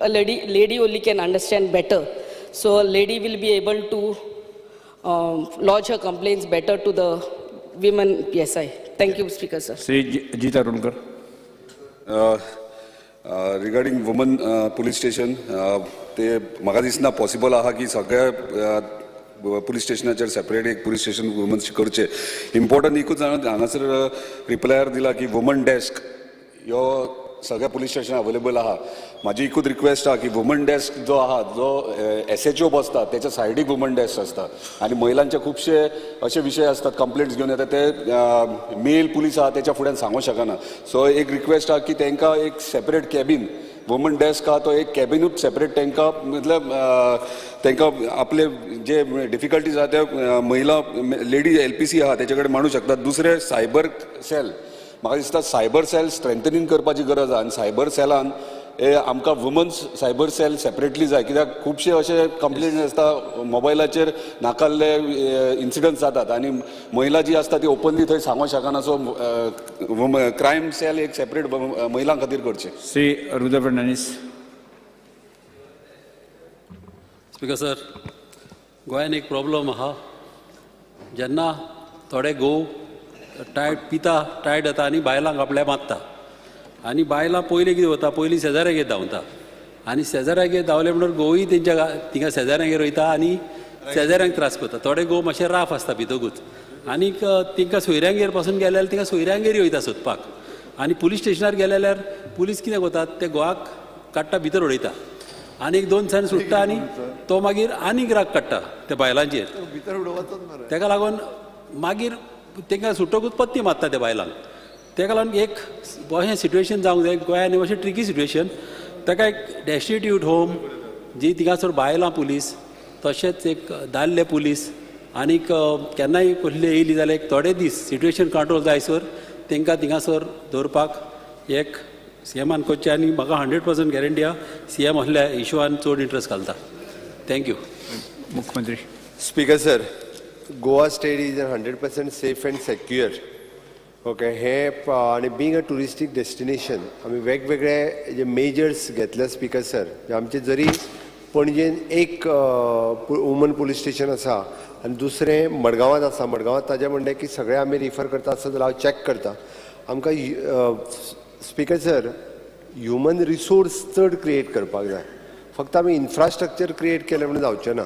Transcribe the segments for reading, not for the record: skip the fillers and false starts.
A lady only can understand better. So a lady will be able to lodge her complaints better to the women PSI. Thank you, Speaker, sir. Shri Jeet Arolkar. Regarding woman police station, ते म्हाका दिसना possible आहा की सगळ्या police स्टेशनाचेर separate एक police station women's करचें. Important एकूच हांगासर रिप्लायर दिला की वुमन डेस्क ह्यो सगळ्या पुलीस स्टेशन अवेलेबल आहा. म्हाजी एकूच रिक्वेस्ट आहा की वुमन डेस्क जो आहा, जो एसएचओ बसता त्याच्या सायडीक वुमन डेस्क आसता आनी महिलांचे खुबशे अशे विशय आसतात, कंप्लेंट्स घेवन येता, ते मेल पुलीस आहा त्याच्या फुड्यान सांगूंक शकना. सो एक रिक्वेस्ट आहा की तांकां एक सेपरेट कॅबीन, वुमन डेस्क आहा तो एक कॅबिनूच सेपरेट तांकां, मतलब तांकां आपले जे डिफिकल्टीज आहा ते महिला लेडी एलपीसी आहा तेच्या कडेन मांडू शकतात. दुसरें सायबर सेल, म्हाका दिसता सायबर सेल स्ट्रेंथनींग करपाची गरज आहा आनी सायबर सेलान आमकां वुमन्स सायबर सेल सेपरेटली जाय, कित्याक खुबशे अशे कंप्लेंट आसता, मोबायलाचेर नाकाल्ले इन्सिडंट्स जातात आनी महिला जी आसता ती ओपनली थंय सांगूंक शकना. सो क्रायम सेल एक सेपरेट महिलां खातीर करचें. श्री रुद्र फर्नांडीस. स्पीकर सर, गोंयान एक प्रॉब्लम आहा, जेन्ना थोडे घोव टायट पिता, टायट जाता आनी बायलांक आपल्या मारता आनी बायलां पयलीं कितें वता, पयलीं शेजाऱ्यागेर धांवता आनी शेजाऱ्यागेर धांवले म्हणटकीर घोवूय तेंच्या थिंगा शेजाऱ्यांगेर वयता आनी शेजाऱ्यांक त्रास करता. थोडे घोव मातशे राफ आसता भितकूच आनीक तेंकां सोयऱ्यांगेर पासून गेले जाल्यार तिंगा सोयऱ्यांगेरूय वयता सोदपाक आनी पुलीस स्टेशनार गेले जाल्यार पुलीस कितें करतात, ते घोवाक काडटा, भितर उडयता आनी एक दोन दिसांनी सुट्टा आनी तो मागीर आनीक राग काडटा त्या बायलांचेर. तेका लागून मागीर तांकां सुटकूच पत्ती मारता त्या बायलांक. तेका लागून एक अशें सिट्युएशन जावंक जाय गोंयांत, अशें ट्रिकी सिट्युएशन. ताका एक डेस्टिट्यूट होम जी थिंगासर बायलां पुलीस, तशेंच एक दादले पुलीस आनीक केन्नाय कसली येयली जाल्यार एक थोडे दीस सिट्युएशन कंट्रोल जायसर तांकां थिंगासर दवरपाक एक सीएमान करचें आनी म्हाका 100% गॅरंटी आहा सीएम असल्या इशुआन चड इंट्रस्ट घालता. Thank you. मुख्यमंत्री. Speaker sir, Goa state is 100% safe and secure. Okay, हे आनी बींग अ टुरिस्टीक डेस्टिनेशन आमी वेगवेगळे जे मेजर्स घेतले स्पीकर सर. आमचे जरी पणजेन एक वुमन पुलीस स्टेशन आसा आनी दुसरें मडगांवांत आसा. मडगांवांत ताजें म्हणलें की सगळें आमी रिफर करता आसत जाल्यार हांव चॅक करता. आमकां स्पीकर सर ह्युमन रिसोर्स चड क्रिएट करपाक जाय. फक्त आमी इन्फ्रास्ट्रक्चर क्रिएट केलें म्हणून जावचें ना.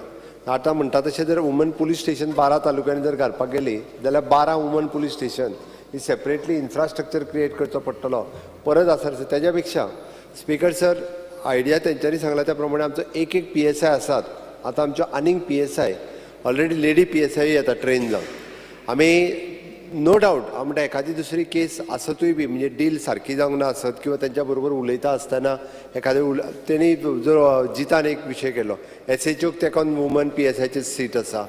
आतां म्हणटा तशें जर वुमन पुलीस स्टेशन 12 तालुक्यांनी जर घालपाक गेली जाल्यार 12 वुमन पुलीस स्टेशन ही सेपरेटली इन्फ्रास्ट्रक्चर क्रिएट करचो पडटलो परत आसा. तेज्या पेक्षा स्पीकर सर आयडिया तेंच्यांनी सांगला त्या प्रमाणे आमचो एक एक पीएसआय आसात. आतां आमच्यो आनीक PSI already lady PSI येता ट्रेन जावन. आमी नो डावट हांव म्हणटा एखादी दुसरी केस आसतूय बी, म्हणजे डील सारकी जावंक ना आसत किंवा तेंच्या बरोबर उलयता आसतना एखादें तेणी जर जितान एक विशय केलो एसएचओक तेकोन वुमन पीएसआयचें सीट आसा.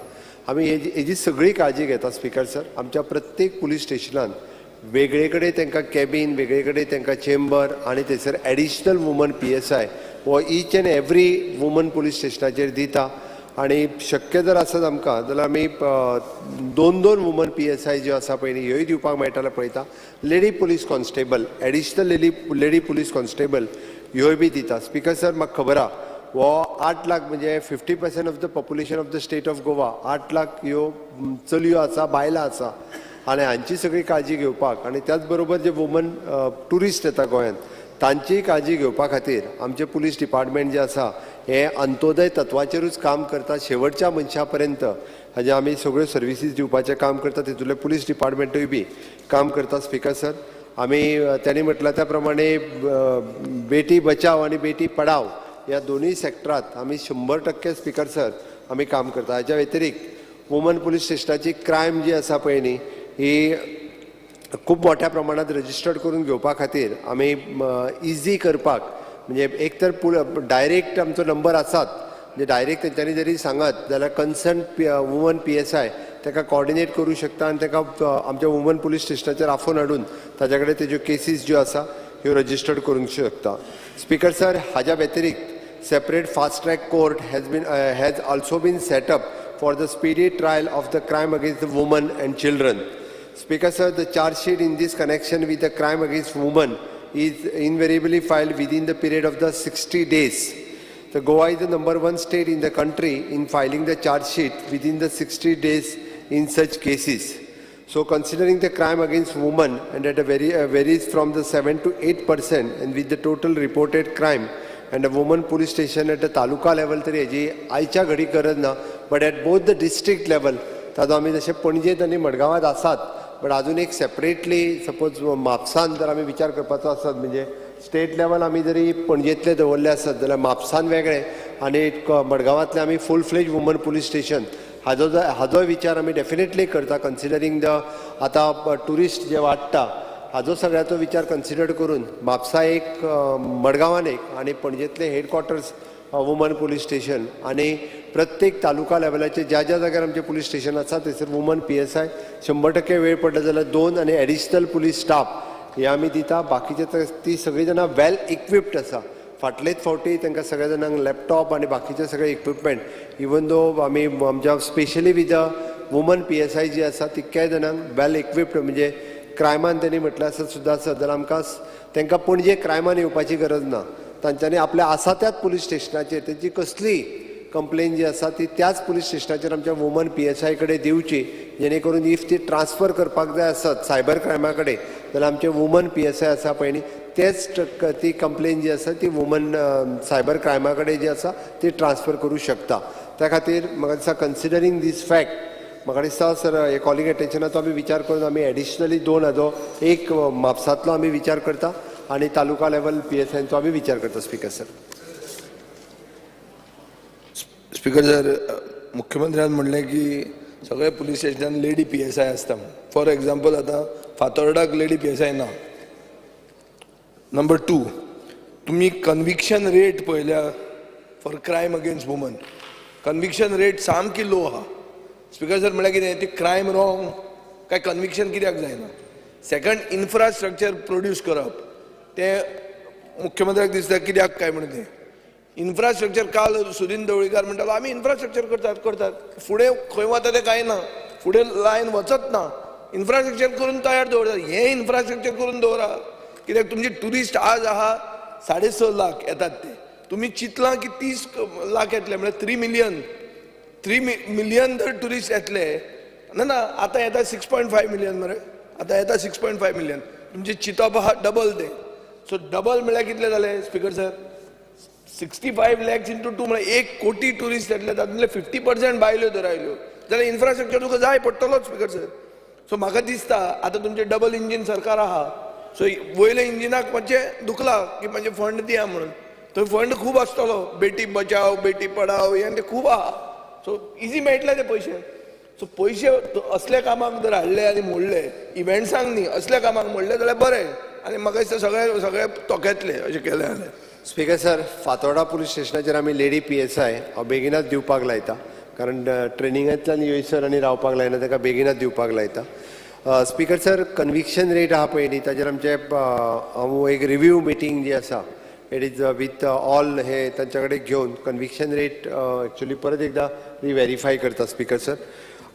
आमी हेजी सगळी काळजी घेता स्पीकर सर. आमच्या प्रत्येक पुलीस स्टेशनान वेगळे कडेन तांकां कॅबीन, वेगळे कडेन तांकां चेंबर आनी थंयसर एडिशनल वुमन पीएसआय हो each and every woman police स्टेशनाचेर दिता. आनी शक्य जर आसत आमकां जाल्यार आमी दोन दोन वुमन पीएसआय ज्यो आसा पळय न्ही ह्योय दिवपाक मेळटा जाल्यार पळयता. Lady police constable, additional lady police constable ह्योय बी दिता. स्पीकर सर म्हाका खबर आहा हो 8 लाख म्हणजे 50% of the population of the state of Goa, 8 lakh ह्यो चलयो आसा, बायलां आसा आनी हांची सगळी काळजी घेवपाक आनी त्याच बरोबर जे वुमन ट्युरिस्ट येता गोंयांत तांचीय काळजी घेवपा खातीर आमचें पुलीस डिपार्टमेंट जें आसा हें अंत्योदय तत्वाचेरूच काम करता. शेवटच्या मनशा पर्यंत हाजें आमी सगळ्यो सर्विसीस दिवपाचें काम करता. तितूंतलें पुलीस डिपार्टमेंटूय बी काम करता. स्पीकर सर आमी त्यांनी म्हटलां त्या प्रमाणे बेटी बचाव आनी बेटी पढाव ह्या दोनूय सेक्टरांत आमी 100% स्पीकर सर आमी काम करता. हाच्या व्यतिरिक्त वुमन पुलीस स्टेशनाची क्रायम जी आसा पळय न्ही ही खूब मोठ्या प्रमाणात रजिस्टर्ड करून घेवपा खातीर आमी इजी करपाक म्हणजे एक तर डायरेक्ट आमचो नंबर आसात, म्हणजे डायरेक्ट तेंच्यांनी जरी सांगत जाल्यार कन्सर्न वुमन पीएसआय ताका कॉर्डिनेट करूं शकता आनी ताका आमच्या वुमन पुलीस स्टेशनाचेर आफोवन हाडून ताच्या कडेन तेज्यो केसीस ज्यो आसा ह्यो रजिस्टर्ड करूंक शकता. स्पीकर सर हाज्या व्यतिरिक्त separate fast track court has also been set up for the speedy trial of the crime against the woman and children. Speaker sir, the charge sheet in this connection with the crime against women is invariably filed within the period of the 60 days. तर Goa is the number one state in the country in filing the chargesheet within the 60 days in such cases. So considering the crime against women and at a very varies from the 7 to 8% and with the total reported crime and a woman police station at the taluka level तरी हेजी आयच्या घडी गरज ना, but at both the district level ताजो आमी जशें पणजेंत आनी मडगांवात आसात, बट अजून एक सेपरेटली सपोज म्हापसान जर आमी विचार करपाचो आसत, म्हणजे स्टेट लेवल आमी जरी पणजेंतले दवरले आसत जाल्यार म्हापसान वेगळे आनी मडगांवांतले आमी full fledge woman police station हाजो विचार आमी डेफिनेटली करता. कन्सिडरींग the आतां ट्युरिस्ट जे वाडटा, हाजो सगळ्याचो विचार कन्सिडर करून म्हापसा एक, मडगांवान एक आनी पणजेंतले हेडक्वॉर्टर्स वुमन पुलीस स्टेशन आनी प्रत्येक तालुका लेवलाचेर ज्या ज्या जाग्यार आमचे पुलीस स्टेशन आसा थंयसर वुमन पीएसआय 100%, वेळ पडलो जाल्यार दोन आनी एडिशनल पुलीस स्टाफ हे आमी दिता. बाकीचे तर ती सगळीं जाणां वेल इक्विप्ड आसा. फाटलेच फावटी तांकां सगळ्या जाणांक लॅपटॉप आनी बाकीचे सगळे इक्विपमेंट, इवन दो आमी आमच्या specially with the woman PSI जी आसा, तितक्याय जाणांक वेल इक्विप्ड, म्हणजे क्रायमान तेणी म्हटलें आसत सुद्दां आसत जाल्यार आमकां तांकां पणजे क्रायमान येवपाची गरज ना. तांच्यांनी आपल्या आसा त्याच पुलीस स्टेशनाचेर तेंची कसलीय कंप्लेन जी आसा ती त्याच पुलीस स्टेशनाचेर आमच्या वुमन पीएसआय कडेन दिवची, जेणे करून if ती ट्रान्सफर करपाक जाय आसत सायबर क्रायमा कडेन जाल्यार आमचे वुमन पीएसआय आसा पळय न्ही, तेच ती कंप्लेन जी आसा ती वुमन सायबर क्रायमा कडेन जी आसा ती ट्रान्सफर करूं शकता. त्या खातीर म्हाका दिसता, कन्सिडरींग दीस फॅक्ट, म्हाका दिसता सर, हे कॉलिंग अटेन्शनाचो आमी विचार करून आमी एडिशनली दोन हाजो एक म्हापसांतलो आमी विचार करता आनी तालुका लेवल पीएसआयचो आमी विचार करता, स्पीकर सर. स्पीकर सर, मुख्यमंत्र्यान म्हणलें की सगळे पुलीस स्टेशनान लेडी पीएसआय आसता म्हणून. फॉर एग्जाम्पल, आतां फातोर्डाक लेडी पीएसआय ना. नंबर टू, तुमी कन्विक्शन रेट पळयल्या for crime against woman? Conviction rate सामकी लो आहा, स्पीकर सर. म्हणल्यार कितें, ती क्रायम रॉंग काय कन्विक्शन कित्याक जायना? सेकंड, इन्फ्रास्ट्रक्चर प्रोड्यूस करप तें मुख्यमंत्र्याक दिसता कित्याक काय म्हणून तें इन्फ्रास्ट्रक्चर. काल सुदीन ढवळीकार म्हणटालो, आमी इन्फ्रास्ट्रक्चर करतात करतात, फुडें खंय वता तें कांय ना, फुडें लायन वचत ना. इन्फ्रास्ट्रक्चर करून तयार दवरतात, हें इन्फ्रास्ट्रक्चर करून दवरा, कित्याक तुमचे ट्युरिस्ट आज आहा 6.5 लाख येतात, ते तुमी चिंतलां की 30 लाख येतले, म्हळ्यार 3 मिलियन, 3 मिलियन जर ट्युरिस्ट येतले. ना ना, आतां येता 6.5 मिलियन मरे, आतां येता 6.5 मिलियन. तुमचें चिंतप आहा डबल तें. सो डबल म्हळ्यार कितले जाले, speaker sir? 65 lakhs into two, म्हळ्यार 1 कोटी ट्युरिस्ट येतले. तातूंतले 50% बायल्यो जर आयल्यो जाल्यार इन्फ्रास्ट्रक्चर तुका जाय पडटलोच, स्पीकर सर. सो म्हाका दिसता आतां तुमचें डबल इंजीन सरकार आहा, सो वयल्या इंजिनाक मातशें दुखला की मातशें फंड दिया म्हणून. थंय फंड खूब आसतलो, बेटी बचाव बेटी पढाव हें तें खूब आहा, सो इजी मेळटले ते पयशे. सो पयशे असल्या कामाक जर हाडले आनी मोडले, इव्हेंट्सांक न्ही, असल्या कामाक मोडले जाल्यार बरें आनी म्हाका दिसता सगळे सगळे तोखेतले अशें केलें जाल्यार. स्पीकर सर, फातोर्डा पुलीस स्टेशनाचेर आमी लेडी पीएसआय हांव बेगिनाच दिवपाक लायता, कारण ट्रेनिंगांतल्यान येयसर आनी रावपाक लायना, ताका बेगिनाच दिवपाक लायता. स्पीकर सर, कन्विक्शन रेट आहा पळय न्ही, ताजेर आमचे हांव एक रिव्यू मिटींग जी आसा, it is with all हे तांच्या कडेन घेवन कन्विक्शन रेट एक्चुली परत एकदां रिव्हेरीफाय करता, स्पीकर सर.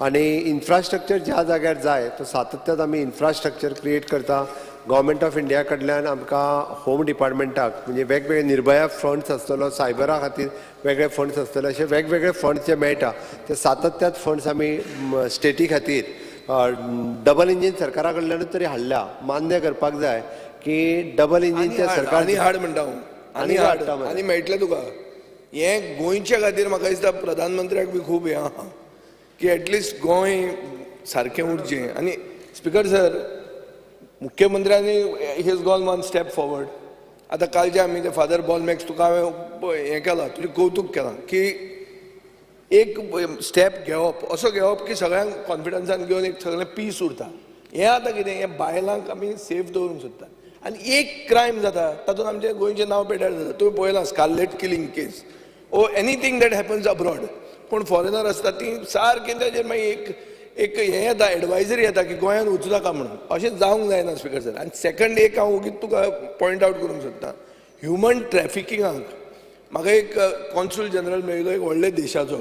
आनी इन्फ्रास्ट्रक्चर ज्या जाग्यार जाय तो सातत्यान आमी इन्फ्रास्ट्रक्चर क्रिएट करता. गव्हर्मेंट ऑफ इंडिया कडल्यान आमकां होम डिपार्टमेंटाक म्हणजे वेगवेगळे निर्भया फंड्स आसतलो, सायबरा खातीर वेगळे फंड्स आसतले, अशे वेगवेगळे फंड्स जे मेळटा ते सातत्यात फंड्स आमी स्टेटी खातीर डबल इंजीन सरकारा कडल्यानूच तरी हाडल्या. मान्य करपाक जाय की डबल इंजीनच्या सरकार आनी हाड म्हणटा हांव. आनी आनी हाड. हाडटा मरे. आनी मेळटलें तुका. हें गोंयच्या खातीर म्हाका दिसता प्रधानमंत्र्याक बी खूब हें आहा की एटलिस्ट गोंय सारकें उरचें. आनी स्पीकर सर, मुख्यमंत्र्यांनी has gone one step forward. आतां कालचे आमी ते फादर बॉलमॅक्स, तुका हांवें हें केलां, तुजें कौतूक केलां की एक स्टेप घेवप, असो घेवप की सगळ्यांक कॉन्फिडन्सान घेवन एक सगळें पीस उरता. हें आतां कितें, हें बायलांक आमी सेफ दवरूंक सोदता आनी एक क्रायम जाता तातूंत आमचें गोंयचें नांव पेड्ड्यार जाता. तुवें पळयलां Scarlett killing case or anything that happens abroad, कोण फॉरेनर आसता ती सारकें ताजेर मागीर एक एक हें येता, एडवायजरी येता की गोंयांत वचूं नाका म्हणून. अशें जावंक जायना, स्पीकर सर. आनी सेकंड एक हांव ओगीच तुका पॉयंट आवट करूंक सोदता, ह्युमन ट्रॅफिकिंगाक म्हाका एक कॉन्सूल जनरल मेळिल्लो एक व्हडल्या देशाचो,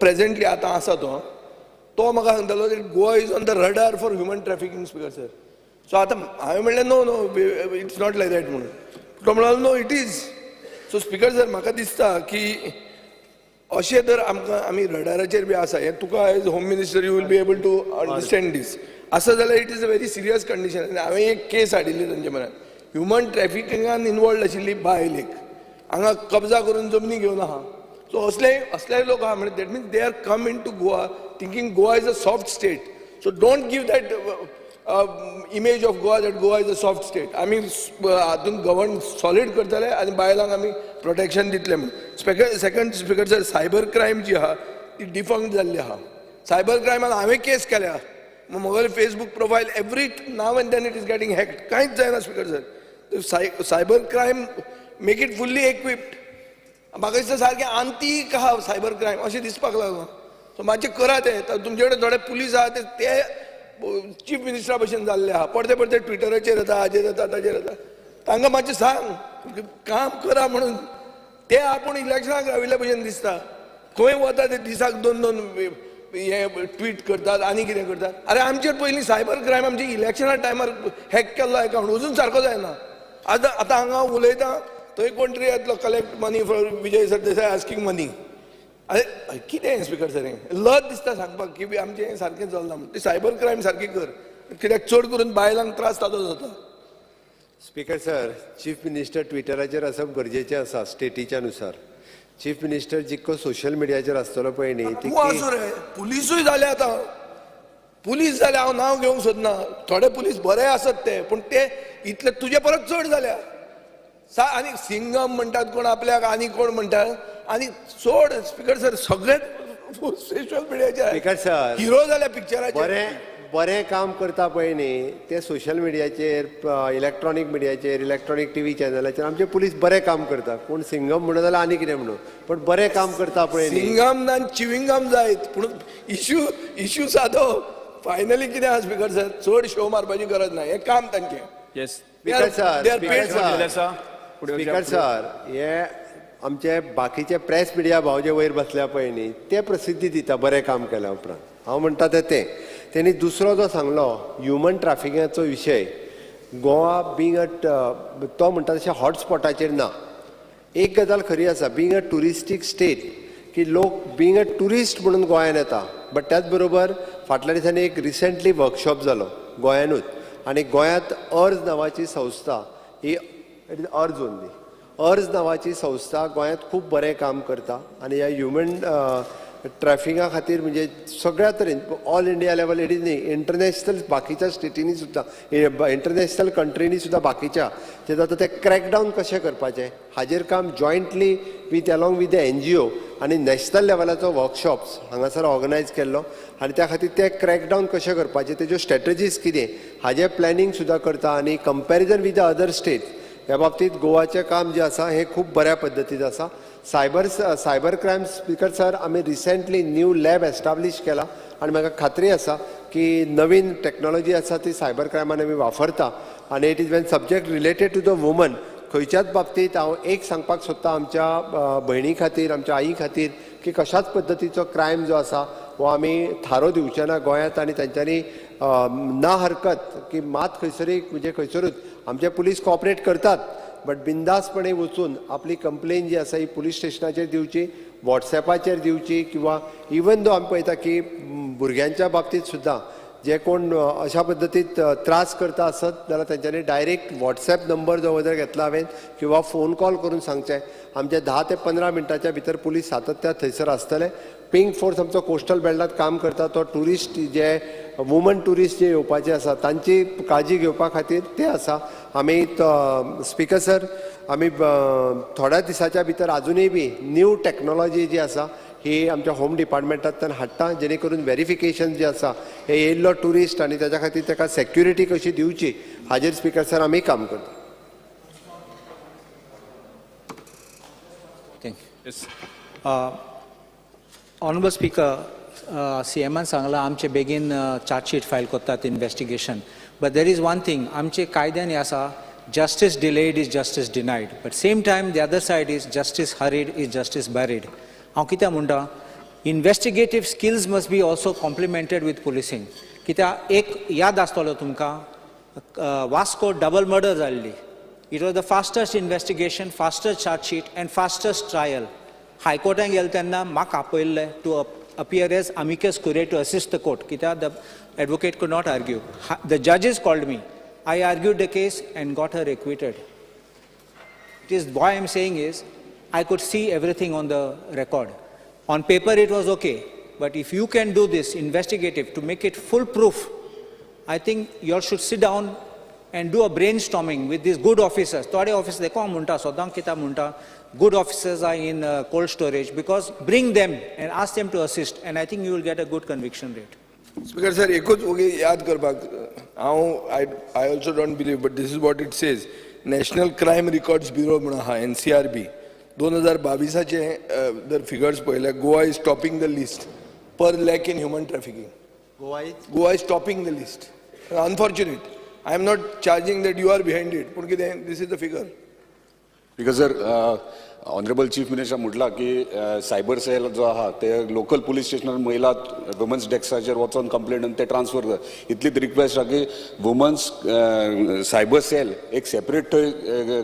प्रेझेंटली आतां आसा तो. तो म्हाका सांगतालो, Goa is on the radar for human trafficking, speaker sir. So आतां हांवें म्हणलें, No, no, it's not like that म्हणून. तो म्हणलो, no, it is. So speaker sir, म्हाका दिसता की अशें जर आमकां आमी रडाराचेर बी आसा, हें तुका as home minister you will be able to understand this. आसा जाल्यार it is a very serious condition. आनी हांवें एक केस हाडिल्ली तांचे म्हऱ्यान, ह्युमन ट्रॅफिकिंगान इनवॉल्ड आशिल्ली बायल एक हांगा कब्जा करून जमनी घेवन आहा. सो असले असलेय लोक आहा, म्हणजे that means they are come into Goa thinking Goa is a soft state. So don't give that image of Goa that Goa is a soft state. आमी हातून गव्हर्न सॉलीड करतले आनी बायलांक आमी प्रोटेक्शन दितले म्हणून. Second, speaker sir, cyber crime जी आहा ती डिफंक्ट जाल्ली आहा. सायबर क्रायमान हांवें केस केल्या. म्हगेलें Facebook profile every now and then it is getting hacked. कांयच जायना speaker sir. Cyber crime, make it fully equipped. म्हाका दिसता सारकें आंतीक आहा सायबर क्रायम अशें दिसपाक लागलां. सो मातशें करा तें. तुमचे कडेन थोडे पुलीस आहा, ते चीफ मिनिस्टरा भशेन जाल्ले आहा, परते परते ट्विटराचेर येता, हाजेर येता, ताजेर येता. तांकां मातशें सांग काम करा म्हणून. ते आपूण इलेक्शनाक राविल्ल्या भशेन दिसता. खंय वता ते दिसाक दोन दोन हे ट्वीट करतात आनी कितें करतात. अरे, आमचेर पयलीं सायबर क्रायम आमचे इलेक्शना टायमार हॅक केल्लो अकाउंट अजून सारको जायना. आतां आतां हांगा उलयता थंय कोण तरी येतलो, collect money for Vijay Sardesai, asking money. अरे, कितें स्पीकर सर, हें लज दिसता सांगपाक की आमचें हें सारकें चलना म्हण. ती सायबर क्रायम सारकी कर, कित्याक चड करून बायलांक त्रास ताजो जाता. स्पीकर सर, चीफ मिनिस्टर ट्विटराचेर आसप गरजेचें आसा. स्टेटीच्या नुसार चीफ मिनिस्टर जितको सोशल मिडियाचेर आसतलो पळय न्ही, तूं आसूं रे, पुलिसूय जाले आतां. पुलीस जाले, हांव नांव घेवंक सोदना. थोडे पुलीस बरे आसत ते, पूण ते इतले तुजे परत चड जाल्या सा. आनी सिंगम म्हणटात कोण आपल्याक आनी कोण म्हणटात आनी सोड. स्पीकर सर, सगळेच सोशल मिडियाचेर स्पीकर सर, हिरो जाल्या पिक्चराचे. बरें बरें काम करता पळय न्ही, ते सोशल मिडियाचेर, इलेक्ट्रॉनीक मिडियाचेर, इलेक्ट्रॉनीक टीव्ही चॅनलाचेर. आमचे पुलीस बरें काम करता. कोण सिंगम म्हणून जाल्यार आनी कितें म्हणून, पण बरें काम करता पळय न्ही. सिंगम ना, चिविंगम जायत, पूण इश्यू सादो. फायनली कितें आहा स्पीकर सर, चड शो मारपाची गरज ना, हें काम तांचें. Speaker sir, They are speaker paid. Sir, speaker sir, हे आमचे बाकीचे प्रेस मिडिया भाव जे वयर बसल्या पळय न्ही, ते प्रसिद्धी दिता बरें काम केल्या उपरांत. हांव म्हणटा तें तें तेणी दुसरो जो सांगलो ह्युमन ट्राफिकिंगाचो विशय, गोवा बींग अ तो म्हणटा तशें हॉटस्पॉटाचेर ना. एक गजाल खरी आसा, बींग अ ट्युरिस्टीक स्टेट की लोक बींग अ ट्युरिस्ट म्हणून गोंयान येता. बट त्याच बरोबर फाटल्या दिसांनी एक रिसेंटली वर्कशॉप जालो गोंयानूच आनी गोंयांत अर्ज नांवाची संस्था ही, it is अर्ज ओनली, अर्ज नांवाची संस्था गोंयांत खूब बरें काम करता आनी ह्या ह्युमन ट्रॅफिका खातीर म्हणजे सगळ्या तरेन all India level it is न्ही, इंटरनॅशनल बाकीच्या स्टेटींनी सुद्दां, इंटरनॅशनल कंट्रीनी सुद्दां बाकीच्या ते जाता, ते क्रॅकडावन कशें करपाचें हाजेर काम jointly with along with the NGO आनी नॅशनल लेवलाचो वर्कशॉप्स हांगासर ऑर्गनायज केल्लो आनी त्या खातीर ते क्रॅकडावन कशें करपाचें, तेज्यो स्ट्रॅटजीज कितें हाजें प्लॅनिंग सुद्दां करता. आनी comparison with the other state ह्या बाबतींत गोवाचें काम जें आसा हें खूब बऱ्या पद्दतीन आसा. Cyber crime, speaker sir, आमी रिसेंटली न्यू लॅब एस्टाब्लीश केला आनी म्हाका खात्री आसा की नवीन टॅक्नॉलॉजी आसा ती सायबर क्रायमान आमी वापरता. आनी it is when subject related to the woman, खंयच्याच बाबतींत हांव एक सांगपाक सोदता आमच्या भयणी खातीर, आमच्या आई खातीर की कशाच पद्दतीचो क्रायम जो आसा हो आमी थारो दिवचे ना गोंयांत. आनी तेंच्यांनी ना हरकत की मात खंयसरूय, म्हणजे खंयसरूच आमचे पुलीस कॉपरेट करतात, बट बिंदासपणे वचून आपली कंप्लेन जी आसा ही पुलीस स्टेशनाचेर दिवची, वॉट्सॅपाचेर दिवची किंवा इवन दो आमी पळयता की भुरग्यांच्या बाबतींत सुद्दां जे कोण अशा पद्दतीत त्रास करता आसत जाल्यार तेंच्यांनी डायरेक्ट वॉट्सॅप नंबर जो जर घेतला हांवें किंवा फोन कॉल करून सांगचें. आमचे 10 ते 15 मिनटाच्या भितर पुलीस सातत्यात थंयसर आसतले. पिंक फोर्स आमचो कोस्टल बेल्टात काम करता, तो ट्युरिस्ट जे वुमन ट्युरिस्ट जे येवपाचे आसा तांची काळजी घेवपा खातीर ते आसा. आमी, स्पीकर सर, आमी थोड्या दिसाच्या भितर आजुनूय बी न्यू टॅक्नॉलॉजी जी आसा ही आमच्या होम डिपार्टमेंटांतल्यान हाडटा, जेणे करून वेरिफिकेशन जे आसा हे येयल्लो ट्युरिस्ट आनी ताच्या खातीर ताका सेक्युरिटी कशी दिवची हाजेर, स्पीकर सर, आमी काम करता. Thank you. Honourable speaker, सीएमान सांगलां आमचे बेगीन चार्जशीट फायल करतात, investigation, but there is one thing, आमचे कायद्यान आसा, justice delayed is justice denied, but same time the other side is justice hurried is justice buried. हांव कित्याक म्हणटा, investigative skills must be also complemented with policing. कित्याक एक याद आसतलो तुमकां, वास्को डबल मर्डर जाल्ली. It was the fastest investigation, fastest charge sheet and fastest trial. हायकोर्टान गेले तेन्ना म्हाका आपयल्लें to appear as amicus curiae to assist the court, कित्याक the advocate could not argue. The judges called me. I argued the case and got her acquitted. It is why I am saying is, I could see everything on the record. On paper it was okay, but if you can do this investigative to make it foolproof, I think you all should sit down and do a brainstorming with these good officers. Tode officers, they come munta, sodang kita munta. Good officers are in cold storage, because bring them and ask them to assist, and I think you will get a good conviction rate. Speaker sir, एकूच ओगी याद करपाक हांव I also don't believe, but this is what it says. National Crime Records Bureau म्हणून आहा, NCRB. 2022 जर figures पळयल्यार Goa is topping the list per lakh in human trafficking. Goa is topping the list. Unfortunate. I am not charging that you are behind it. पूण कितें, this is the figure. Because sir, honourable chief minister म्हटलां की cyber sale जो आहा ते local police स्टेशनार महिला women's डेस्काचेर वचोन complaint आनी ते ट्रान्सफर कर. इतलीच रिक्वेस्ट आहा की वुमन्स सायबर सेल एक सेपरेट थंय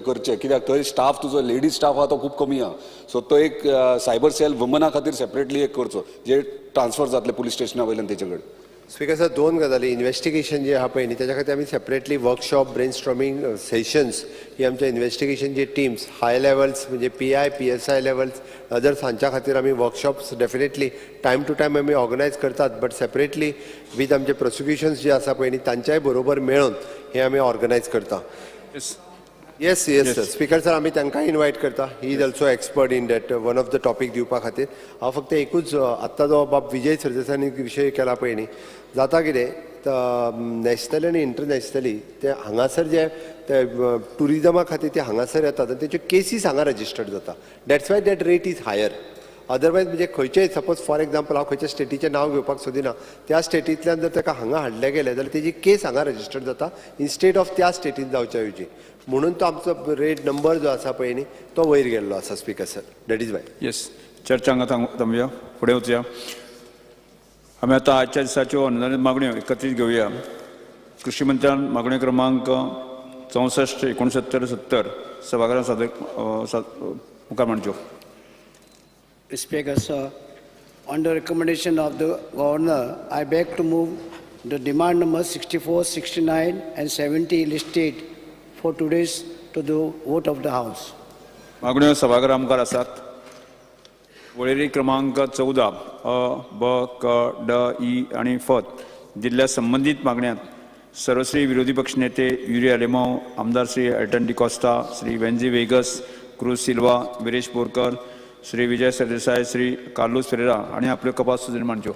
करचें, कित्याक थंय स्टाफ तुजो लेडीज स्टाफ आहा तो खूब कमी आहा. सो तो एक सायबर सेल वुमना खातीर सेपरेटली एक करचो, जे ट्रान्सफर जातले पुलीस स्टेशना वयल्यान तेचे कडेन. स्पीकर सर, दोन गजाली. इन्व्हेस्टिगेशन जे आहा पळय न्ही, तेच्या खातीर आमी सेपरेटली वर्कशॉप, ब्रेनस्टॉर्मिंग सेशन्स ही आमच्या इन्व्हेस्टिगेशन जे टीम्स हाय लेवल्स म्हणजे PI, PSI levels, others हांच्या खातीर आमी workshops definitely time to time आमी ऑर्गनायज करतात. बट सेपरेटली वीथ आमचे प्रोसिक्युशन्स जे आसा पळय न्ही, तांच्याय बरोबर मेळून हे आमी ऑर्गनायज करता. Yes yes sir. Speaker sir, आमी तांकां इनवायट करता. He is also expert in that one of the topic दिवपा खातीर. हांव फक्त एकूच आत्तां जो बाब विजय सरदेसानी विशय केला पळय न्ही, जाता कितें नॅशनली आनी इंटरनॅशनली ते हांगासर जे ते ट्युरिजमा खातीर ते हांगासर येतात आनी तेच्यो केसीस हांगा रजिस्टर्ड जाता. That's why that rate is higher. Otherwise म्हणजे खंयचेय, सपोज फॉर एग्जाम्पल हांव खंयच्या स्टेटीचें नांव घेवपाक सोदिना, त्या स्टेटींतल्यान जर ताका हांगा हाडलें गेलें जाल्यार तेजी केस हांगा रजिस्टर्ड जाता इन्स्टेड ऑफ त्या स्टेटीन जावच्या ऐवजी. म्हणून तो आमचो रेट नंबर जो आसा पळय न्ही तो वयर गेल्लो आसा. Speaker sir, that is why. Yes, चर्चा हांगा थांबया, फुडें वचया. आमी आतां आजच्या दिसाच्यो अनुदानीत मागण्यो एकत्रीत घेवया. कृषी मंत्र्यान मागण्यो क्रमांक 64, 69, 70 सभाघरांत सादर मुखार मांडच्यो. Speaker sir, on the recommendation of the governor, I beg to move the demand number 64, 69 and 70 listed for today's to the vote of the house. मागण्यो सभाघरा मुखार आसात. वळेरी क्रमांक 14 अ, ब, क, ड, ई आनी फ दिल्ल्या संबंदीत मागण्यांत सर्वश्री विरोधी पक्ष नेते युरी आलेमाव, आमदार Shri Elton D'Costa, Shri वेन्झी vagus, cruise Silva, Viresh Borkar, Shri Vijay Sardesai, Shri Carlos Ferreira आनी आपल्यो कपास सुचोवण्यो मांडच्यो.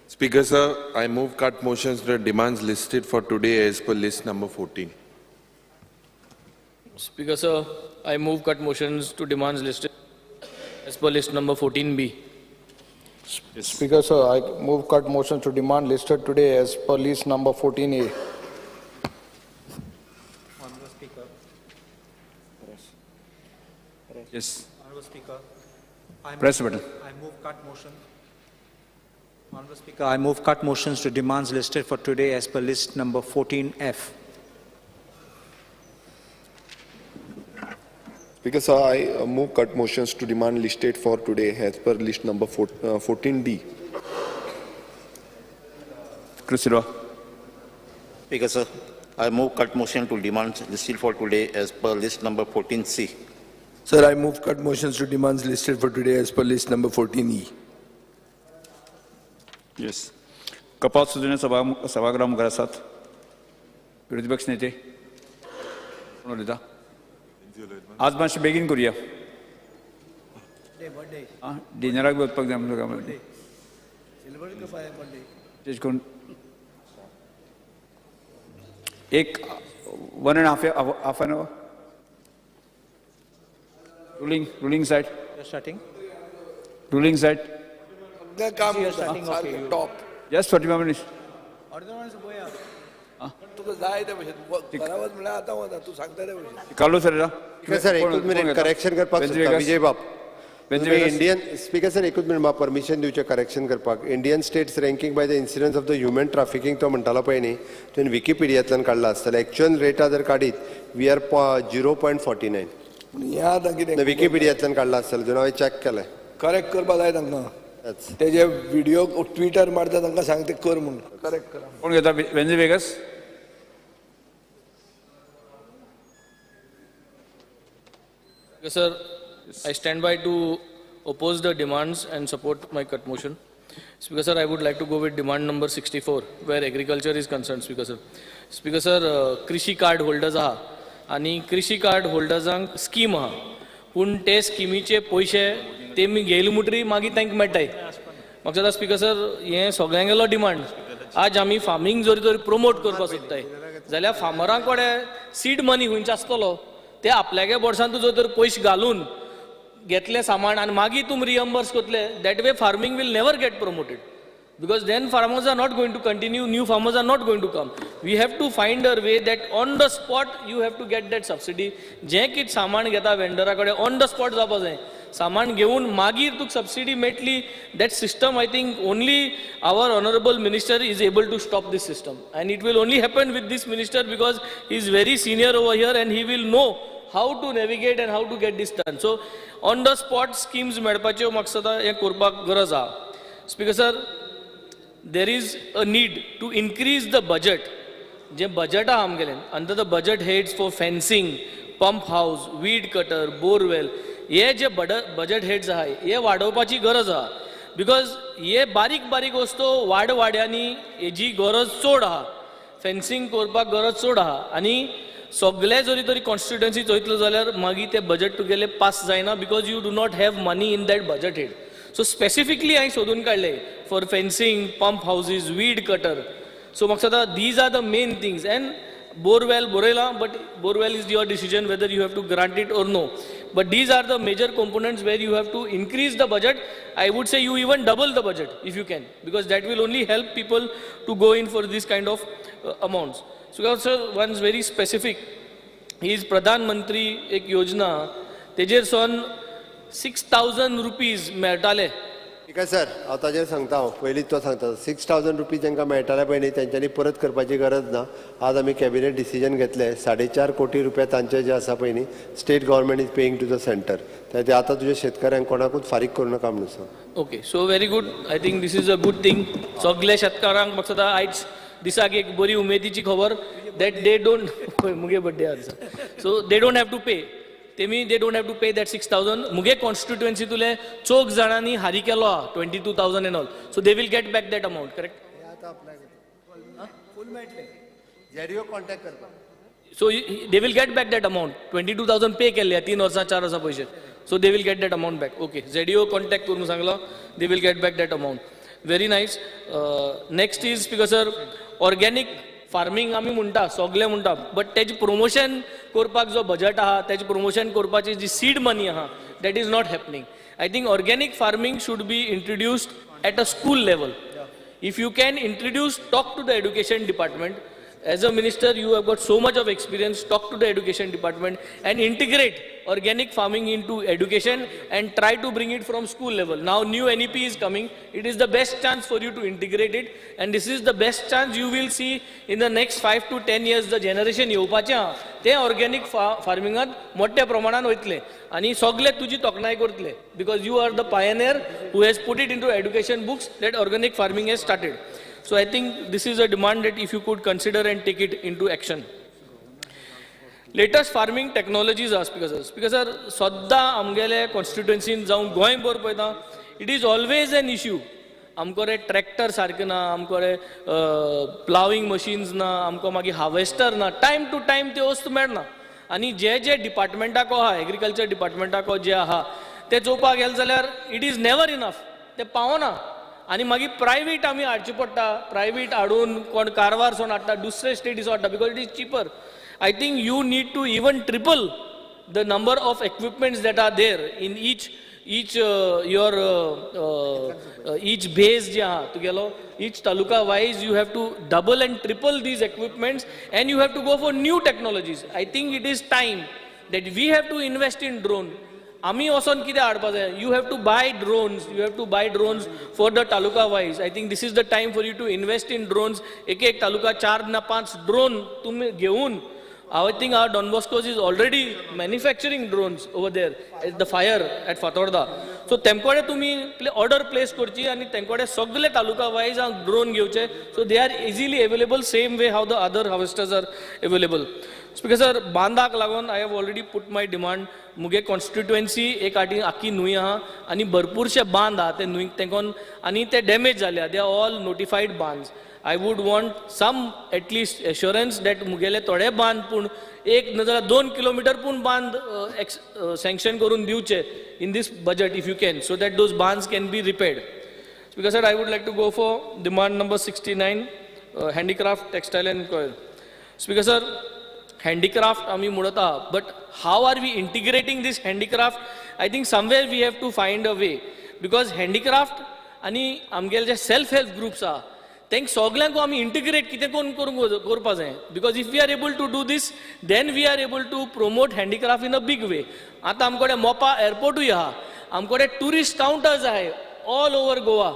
Speaker sir, I move cut motions to the demands listed for today as per list number 14. Speaker sir, I move cut motions to demands listed as per list number 14B. Yes. Speaker sir, I move cut motions to demand listed today as per list number 14A. Honorable Speaker. Yes. Honorable Speaker, Press the button. I move cut motion. Honorable Speaker, I move cut motions to demands listed for today as per list number 14F. Speaker sir, I move cut motions to demand listed for today as per list number 14D. Cruz Silva. Speaker sir, I move cut motion to demands listed for today as per list number 14C. Sir, I move cut motions to demands listed for today as per list number 14E. Yes. कपात सुचोवण्यो सभागृहा मुखार आसात. विरोधी पक्ष नेते कोण उलयता? आज मातशें बेगीन करुया. डिनराक बी वचपाक जाय आमकां. तेश करून एक 1.5 an hour. Ruling side. Starting. Ruling side. Top. Just 45 minutes. तुका जाय ते भशेन बराबर म्हणल्यार आतां वता तूं सांगता ते भशेन. Carlos Ferreira. Sir, एकूच मिनिट करेक्शन करपाक सोदता. विजय बाब, इंडियन स्पीकर सर एकूच मिनट म्हाका परमिशन दिवचें करेक्शन करपाक. Indian states ranking by the incidence of the human trafficking तो म्हणटालो पळय न्ही, तुवें विकिपिडियांतल्यान काडला आसतलें. एक्चुअल रेटा जर काडीत we are 0.49. हें आतां कितें विकिपिडियांतल्यान काडला आसतलें, तुवें हांवें चॅक केलें. करेक्ट करपा जाय तांकां, तेजे व्हिडिओ ट्विटर मारता तांकां सांग ते कर म्हूण, करेक्ट करा. कोण घेता? वेन्झी vagus. Sir, I stand by to oppose the demands and support my cut motion. Speaker sir, I would like to go with demand number 64, where agriculture is concerned. Speaker sir, Speaker sir, Krishi card holders आहा आनी कृषी card होल्डर्सांक scheme आहा, पूण ते स्किमीचे पयशे तेमी घेयले म्हणटरी मागीर तांकां मेळटाय. म्हाका दिसता स्पीकर सर हें सगळ्यांगेलो डिमांड. आज आमी फार्मींग जरी तरी प्रोमोट करपाक सोदताय जाल्यार फार्मरां कडेन सीड मनी खंयचो आसतलो, ते आपल्यागे बोर्सांतूच जर तर पयशे घालून घेतलें सामान आनी मागीर तुमी रियम्बर्स करतले, that way farming will never get promoted, because then farmers are not going to continue, new farmers are not going to come. We have to find a way that on the spot you have to get that subsidy. जें कितें सामान घेता वेंडरा कडेन on the spot जावपा जाय, सामान घेवन मागीर तुका सबसिडी मेळटली. That system I think only our honourable minister is able to stop this system, and it will only happen with this minister because he is very senior over here and he will know how to navigate and how to get this done. So on the spot schemes मेळपाच्यो म्हाका दिसता हें करपाक गरज आहा. Speaker sir, there is a need to increase the budget. J budget आहा आमगेलें, under the budget heads for fencing, pump house, weed cutter, borewell, हे जे budget heads आहा हे वाडोवपाची गरज आहा, because हे बारीक बारीक वस्तू वाड वाड्यांनी हेजी गरज चड आहा, फेन्सिंग करपाक गरज चड आहा. आनी सगळे जरी तरी कॉन्स्टिट्युएन्सी चोयतलो जाल्यार मागीर ते बजट तुगेले पास जायना, because you do not have money in that budget head. So specifically हांवें सोदून काडले for fencing, pump houses, weed cutter. So म्हाका दिसता these are the main things. And borewell बरयलां, but borewell is your decision whether you have to grant it or no. But these are the major components where you have to increase the budget. I would say you even double the budget if you can, because that will only help people to go in for this kind of amounts. So sir, one is very specific is Pradhan Mantri एक योजना, तेजेर सन 6,000 rupees मेळटाले. ठीक आहे sir, हांव ताजेर सांगता, हांव पयलींच तो सांगता. 6,000 रुपीज तांकां मेळटाले पळय न्ही, तेंच्यांनी परत करपाची गरज ना. आज आमी कॅबिनेट डिसिजन घेतले, 4.5 कोटी रुपया तांचे जे आसा पळय न्ही, state government is paying to the centre. ते आतां तुज्या शेतकऱ्यांक कोणाकूच फारीक करूं नाका म्हणून सांग. Okay, so very good. I think this is a good thing. सगळे शेतकारांक म्हाका दिसता आयज दिसाक एक बरी उमेदीची खबर that they don't, मुगे बड्डे आज, so they don't have to pay. तेमी they don't have to pay that 6,000. मुगे कॉन्स्टिट्युएन्सीतुले चौग जाणांनी हारी केलो आहा 22,000 and all, so they will get back that amount, correct? Contact करता. So they will get back that amount. 22,000 pay केल्ले 3 वर्सां 4 वर्सां पयशे, so they will get that amount back. Okay, ZDO contact करून सांगलो, they will get back that amount. Very nice. Next is speaker sir, organic farming आमी म्हणटा, सगळे म्हणटा, बट तेजें प्रोमोशन करपाक जो बजट आहा, तेजें प्रोमोशन करपाची जी सीड मनी आहा, that is not happening. I think organic farming should be introduced at a school level. If you can introduce, talk to the education department. As a minister, you have got so much of experience, talk to the education department and integrate organic farming into education and try to bring it from school level. Now new NEP is coming. It is the best chance for you to integrate it, and this is the best chance you will see in the next 5 to 10 years the generation येवपाचें आहा तें organic फार्मिंगात मोठ्या प्रमाणान वयतले आनी सगळे तुजी तोखणाय करतले, because you are the pioneer who has put it into education books that organic farming has started. So I think this is a demand that if you could consider and take it into action. Latest farming technologies are, Speaker sir. Speaker sir, सद्दां आमगेले कॉन्स्टिट्युएन्सीन जावं गोंयभर पळयता, it is always an issue. आमकां रे tractor सारकें ना, आमकां रे प्लाविंग मशीन्स ना, आमकां मागीर हार्वेस्टर ना, टायम टू टायम त्यो वस्तू मेळना. आनी जे जे डिपार्टमेंटाक आहा, एग्रीकल्चर डिपार्टमेंटाक जे आहा ते चोवपाक गेले जाल्यार it is never enough, ते पावना. आनी मागीर प्रायवेट आमी हाडचे पडटा, प्रायवेट हाडून कोण कारवारसून हाडटा, दुसरे स्टेटीसून हाडटा, because it is cheaper. I think you need to even triple the number of equipments that are there in each your each base जे आहा तुगेलो, each taluka wise you have to double and triple these equipments and you have to go for new technologies. I think it is time that we have to invest in drone. आमी वचोन कितें हाडपा जाय? You have to buy drones, you have to buy drones for the taluka wise. I think this is the time for you to invest in drones. एक एक तालुका 4 ना 5 drone तुमी घेवन, I think our Don Bosco's is already manufacturing drones over there at the fire at Fatorda. So तेमकडे तुम्ही order place करची आनी तेमकडे सगळे taluka wise drone घेवचे. So they are easily available, same way how the other harvesters are available. Speaker sir, बांदाक लागून I have already put my demand. मुगे constituency एक आटी आख्खी न्हूंय आहा आनी भरपूरशे बांद आहा ते न्हूंयक तेंकोन आनी ते डॅमेज जाल्या. They are all notified bunds. I would want some at least assurance that मुगेले थोडे बांद पूण एक न जाल्यार 2 किलोमिटर पूण बांद सँक्शन करून दिवचे in this budget if you can, so that those bunds can be repaired. Speaker sir, I would like to go for demand number 69, handicraft, textile and coir. Speaker sir, handicraft आमी म्हणत आहा, but how are we integrating this handicraft? I think somewhere we have to find a way, because handicraft आनी आमगेले जे self help groups आहा तांकां सगल्यांकू आमी integrate कितें करून करपा जाय. Because if we are able to do this, then we are able to promote handicraft in a big way. आतां आमचे कडेन मोपा एअरपोर्टूय आहा, आमचे कडेन ट्युरिस्ट कावंटर्स आहाय ऑल ओवर गोवा.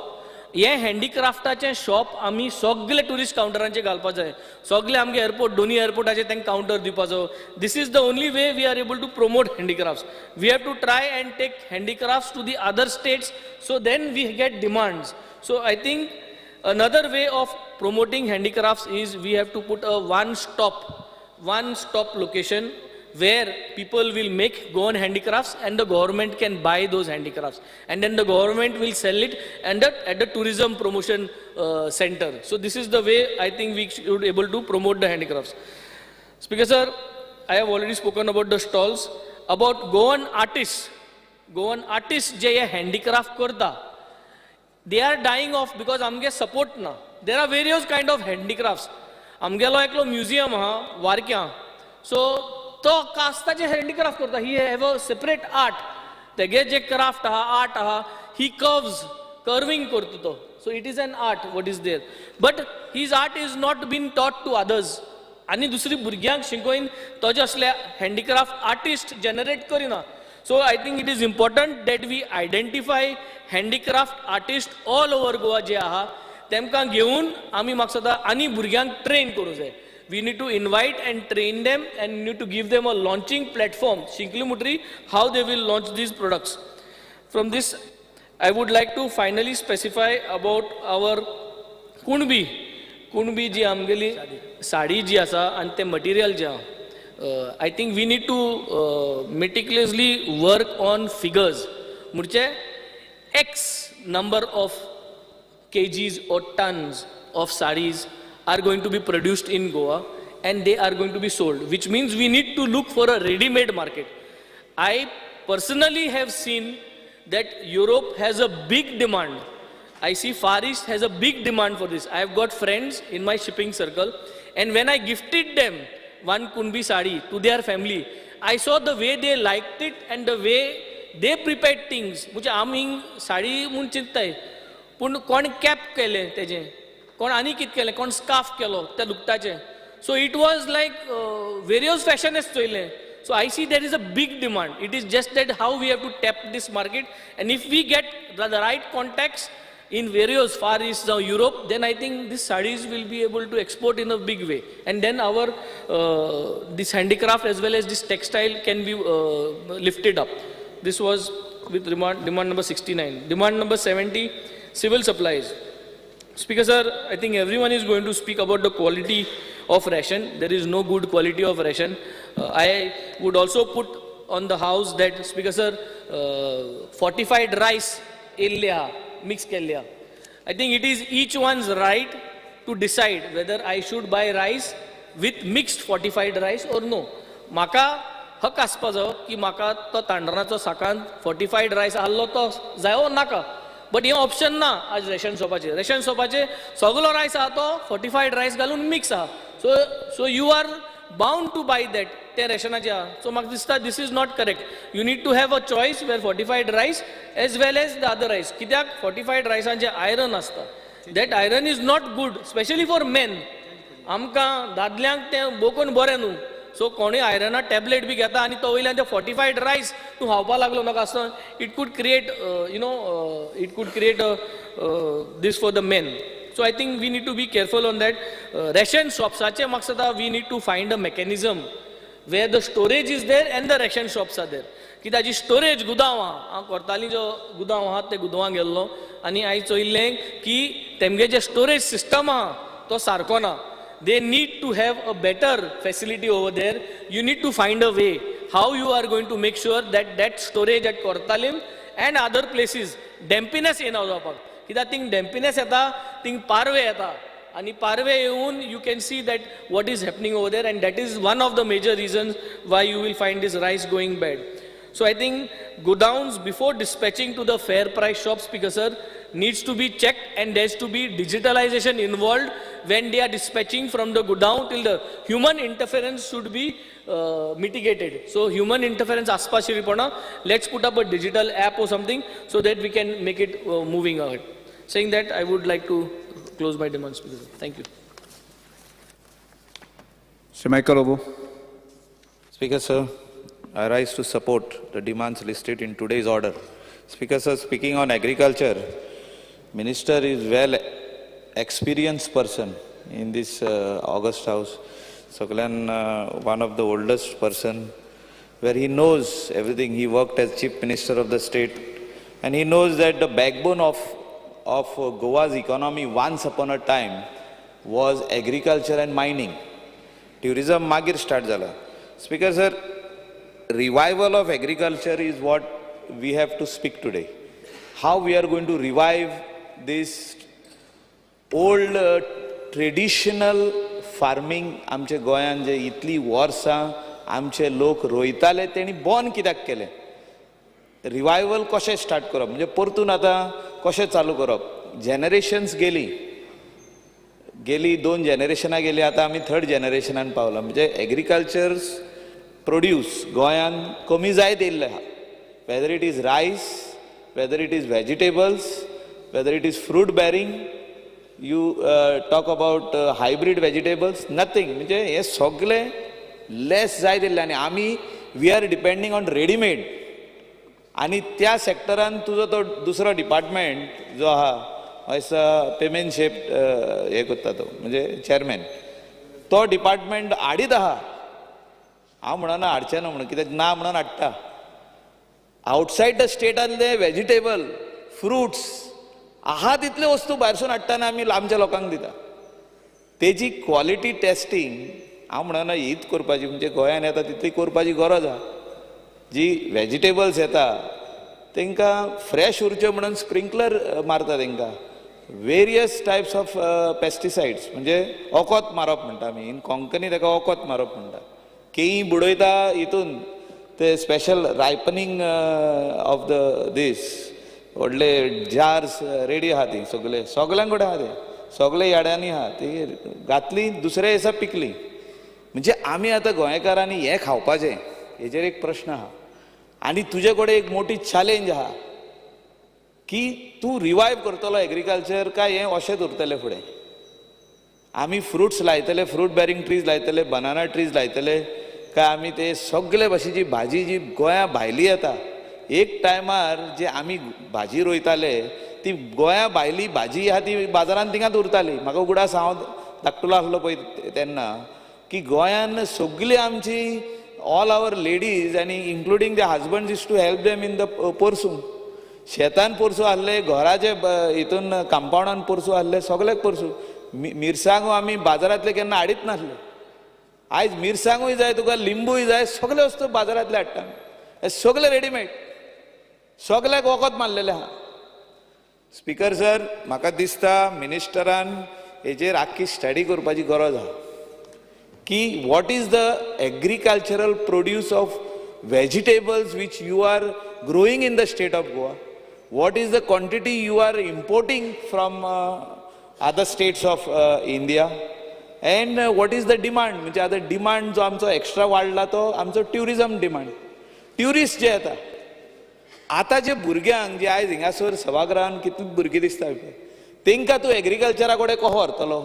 हे हँडीक्राफ्टाचें शॉप आमी सगळे ट्युरिस्ट कावंटरांचे घालपा जाय. सगळे आमगे एअरपोर्ट, दोनूय एअरपोर्टाचे तांकां कावंटर दिवपाचो. This is the only way we are able to promote handicrafts. We have to try and take handicrafts to the other states, so then we get demands. So I think another way of promoting handicrafts is we have to put a one stop location where people will make Goan handicrafts and the government can buy those handicrafts, and then the government will sell it and at the tourism promotion center. So this is the way I think we should able to promote the handicrafts. Speaker sir, I have already spoken about the stalls, about Goan artists. Goan artists जे हे handicraft करता, they are dying off because आमगे support ना. There are various kind of handicrafts. आमगेलो एकलो museum आहा वारक्यां, so तो कास्ताचे handicraft करता. He have a separate art. तेगे जे क्राफ्ट आहा, आर्ट आहा, ही कर्व्स कर्विंग करता तो. So it is an art what is there, but his art is not been taught to others. आनी दुसरी भुरग्यांक शिकोवन तो जे असले हँडीक्राफ्ट आर्टिस्ट जनरेट करिना. So I think it is important that we identify handicraft artist all over Goa जे आहा तेमकां घेवन आमी म्हाका दिसता आनी भुरग्यांक ट्रेन करूंक जाय. We need to invite and train them and need to give them a launching platform. शिकली म्हणटरी how they will launch these products. From this I would like to finally specify about our Kunbi. Kunbi जी आमगेली साडी जी आसा आनी तें material जें आहा, I think we need to meticulously work on figures. म्हणजे X number of kgs or tons of sarees are going to be produced in Goa and they are going to be sold, which means we need to look for a ready-made market. I personally have seen that Europe has a big demand. I see Far East has a big demand for this. I have got friends in my shipping circle, and when I gifted them one Kunbi sari to their family, I saw the way they liked it and the way they prepared things. म्हणजे आमी साडी म्हूण चिंतताय, पूण कोण cap केलें तेजें, कोण आनी कितें केलें, कोण स्कार्फ केलो त्या लुगटाचें. So it was like various fashions चोयलें. So I see there is a big demand. It is just that how we have to tap this market, and if we get the right contacts in various Far East or Europe, then I think these sarees will be able to export in a big way. And then our this handicraft as well as this textile can be lifted up. This was with demand number 69. Demand number 70, civil supplies. Speaker sir, I think everyone is going to speak about the quality of ration. There is no good quality of ration. I would also put on the house that, Speaker sir, fortified rice illa mix kelya. I think it is each one's right to decide whether I should buy rice with mixed fortified rice or no. Maka हक आसपा जायो की म्हाका तो तांदळाचो साकान fortified rice आहलो तो जायो नाका, बट हें ऑप्शन ना आज रेशन शॉपाचेर. रेशन शॉपाचेर सगलो रायस आहा तो फोर्टिफायड रायस घालून मिक्स आहा. So you are bound to buy that तें रेशनाचें आहा. सो म्हाका दिसता this is not correct. You need to have a choice where fortified rice as well as the other rice. कित्याक fortified रायसान जें iron आसता, that iron is not good specially for men. आमकां दादल्यांक तें बोकून बरें न्हू. सो कोणूय आयरना टॅबलेट बी घेता आनी तो वयल्यान ते फोर्टिफायड रायस तूं खावपा लागलो नाका आसतना, it could create you know it could create this for the men. So I think we need to be careful on that. Ration शॉप्साचे म्हाका दिसता we need to find a mechanism where the storage is there and the ration shops are there. की ताजी storage गुदांव आहा, हांव कोर्ताली जो गुदांव आहा ते गुदांवां गेल्लो आनी हांवें चोयल्लें की तेमगे जे स्टोरेज सिस्टम आहा तो सारको ना. They need to have a better facility over there. You need to find a way how you are going to make sure that that storage at Cortalim and other places dampness येना जावपाक. कित्याक thing डॅम्पिनस येता, thing पारवे येता आनी पारवे येवन you can see that what is happening over there, and that is one of the major reasons why you will find this rice going bad. So I think godowns before dispatching to the fair price shops, Speaker sir, needs to be checked, and there has to be digitalization involved when they are dispatching from the godown till the human interference should be mitigated. So human interference aspa shiripona, let's put up a digital app or something so that we can make it moving ahead. Saying that, I would like to close my demands, Speaker sir. Thank you. Sir Michael Lobo. Speaker sir, I rise to support the demands listed in today's order. Speaker sir, speaking on agriculture, Minister is well experienced person in this august house. Sakalan, one of the oldest person, where he knows everything. He worked as chief minister of the state, and he knows that the backbone of Goa's economy once upon a time was agriculture and mining. Tourism magir start jala. Speaker sir, revival of agriculture is what we have to speak today. How we are going to revive this old traditional farming. आमचे गोंयान जे इतली वर्सां आमचे लोक रोयताले तेणी बंद कित्याक केलें, रिवायवल कशें स्टार्ट करप, म्हणजे परतून आतां कशें चालू करप. जनरेशन्स गेली गेली दोन जनरेशनां गेली, आतां आमी थर्ड जनरेशनान पावला. म्हणजे एग्रीकल्चर प्रोड्यूस गोंयान कमी जायत येयल्लें आहा. Whether it is rice, whether it is vegetables, whether it is fruit bearing, you talk about hybrid vegetables, nothing. म्हणजे हे सगळे लेस जायत येयल्लें आनी आमी we are depending on readymade. आनी त्या सेक्टरान तुजो तो दुसरो डिपार्टमेंट जो आहा हयसा पेमेंट शेप हे करता तो म्हणजे चेअरमॅन, तो डिपार्टमेंट हाडीत आहा. हांव म्हणना हाडचें ना म्हणून, कित्याक ना म्हणून हाडटा. आउटसायड the स्टेटांतले व्हेजिटेबल फ्रुट्स आहा तितले वस्तू भायरसून हाडटा आनी आमी आमच्या लोकांक दिता. तेजी क्वॉलिटी टेस्टींग हांव म्हणना हीच करपाची, म्हणजे गोंयान येता तितली करपाची गरज आहा. जी व्हेजिटेबल्स येता तांकां फ्रेश उरच्यो म्हणून स्प्रिंकलर मारता तांकां, वेरियस टायप्स ऑफ पेस्टिसायड्स, म्हणजे ओकोत मारप म्हणटा आमी इन कोंकणी, ताका ओकोत मारप म्हणटा. केळीं बुडयता हितून ते special ripening of the these व्हडले जार्स रेडी आहा ती सगळे सगळ्यां कडेन आहा, ते सगळे याड्यांनी आहा, ती घातली दुसऱ्या दिसा पिकली. म्हणजे आमी आतां गोंयकारांनी हें खावपाचें हेजेर एक प्रश्न आहा. आनी तुजे कडेन एक मोठी चॅलेंज आहा की तूं रिवायव करतलो एग्रीकल्चर काय हें अशेंच उरतलें फुडें. आमी फ्रुट्स लायतले, फ्रूट बेरींग ट्रीज लायतले, बनाना ट्रीज लायतले काय आमी ते सगळे भाशेची भाजी जी गोंया भायली येता, एक टायमार जे आमी भाजी रोयताले ती गोंया भायली भाजी आहा ती बाजारान थिंगाच उरताली. म्हाका उगडास हांव धाकटुलो आसलो पळय तेन्ना की गोंयान सगळी आमची all our ladies आनी including the husband is to help them in the पोरसूं. शेतान पोरसूं आहले, घराचे हितून कंपाउंडान पोरसूं आहले, सगळ्याक पोरसूं. मिरसांगो आमी बाजारांतले केन्ना हाडीत नासले. आयज मिरसांगूय जाय तुका, लिंबूय जाय, सगळे वस्तू बाजारांतले हाडटा, हे सगळे रेडीमेड, सगळ्याक वखद मारलेलें आहा. स्पीकर सर, म्हाका दिसता मिनिस्टरान हेजेर आख्खी स्टडी करपाची गरज आहा की what is the agricultural produce of vegetables which you are growing in the state of Goa, what is the quantity you are importing from other states of India, and what is the demand. म्हणजे आतां demand जो आमचो extra वाडला तो आमचो tourism demand. Tourist जे येता आतां, जे भुरग्यांक जे आयज हिंगासर सभागृहान कितली भुरगीं दिसता तेंकां तूं एग्रीकल्चरा कडेन कसो व्हरतलो?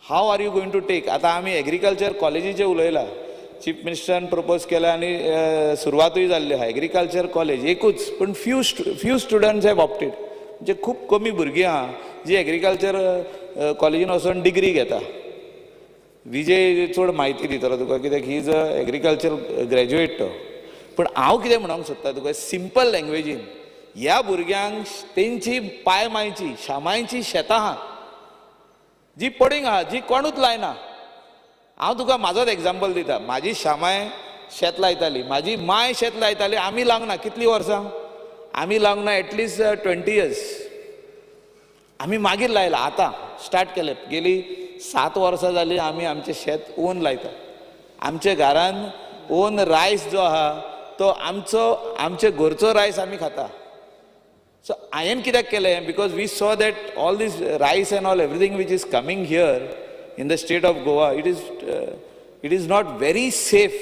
How are you going to take? आतां आमी एग्रीकल्चर कॉलेजीचें उलयलां, चीफ मिनिस्टरान प्रपोज केला आनी सुरवातूय जाल्ली आहा एग्रीकल्चर कॉलेज एकूच, पूण few students have opted. म्हणजे खूब कमी भुरगीं आहा जी एग्रीकल्चर कॉलेजीन वचोन डिग्री घेता. विजय चड म्हायती दितलो तुका, कित्याक he is a agriculture graduate तो. पूण हांव कितें म्हणोंक सोदता तुका सिंपल लँग्वेजीन, ह्या भुरग्यांक तेंची पाय मायची शामायची शेतां आहा जी पडींग आहा, जी कोणूच लायना. हांव तुका म्हाजोच एग्जाम्पल दिता. म्हाजी शामाय शेत लायताली, म्हाजी माय शेत लायताली, आमी लावंक ना. कितलीं वर्सां आमी लावंक ना? एटलिस्ट 20 इयर्स आमी मागीर लायला. आतां स्टार्ट केलें, गेली 7 वर्सां जालीं आमी आमचें शेत ओन लायता. आमच्या घरान ओन रायस जो आहा तो आमचो, आमचे घरचो रायस आमी खाता. सो हांवें कित्याक केलें, because we saw that all this rice and all everything which is coming here in the state of Goa, it is not very safe,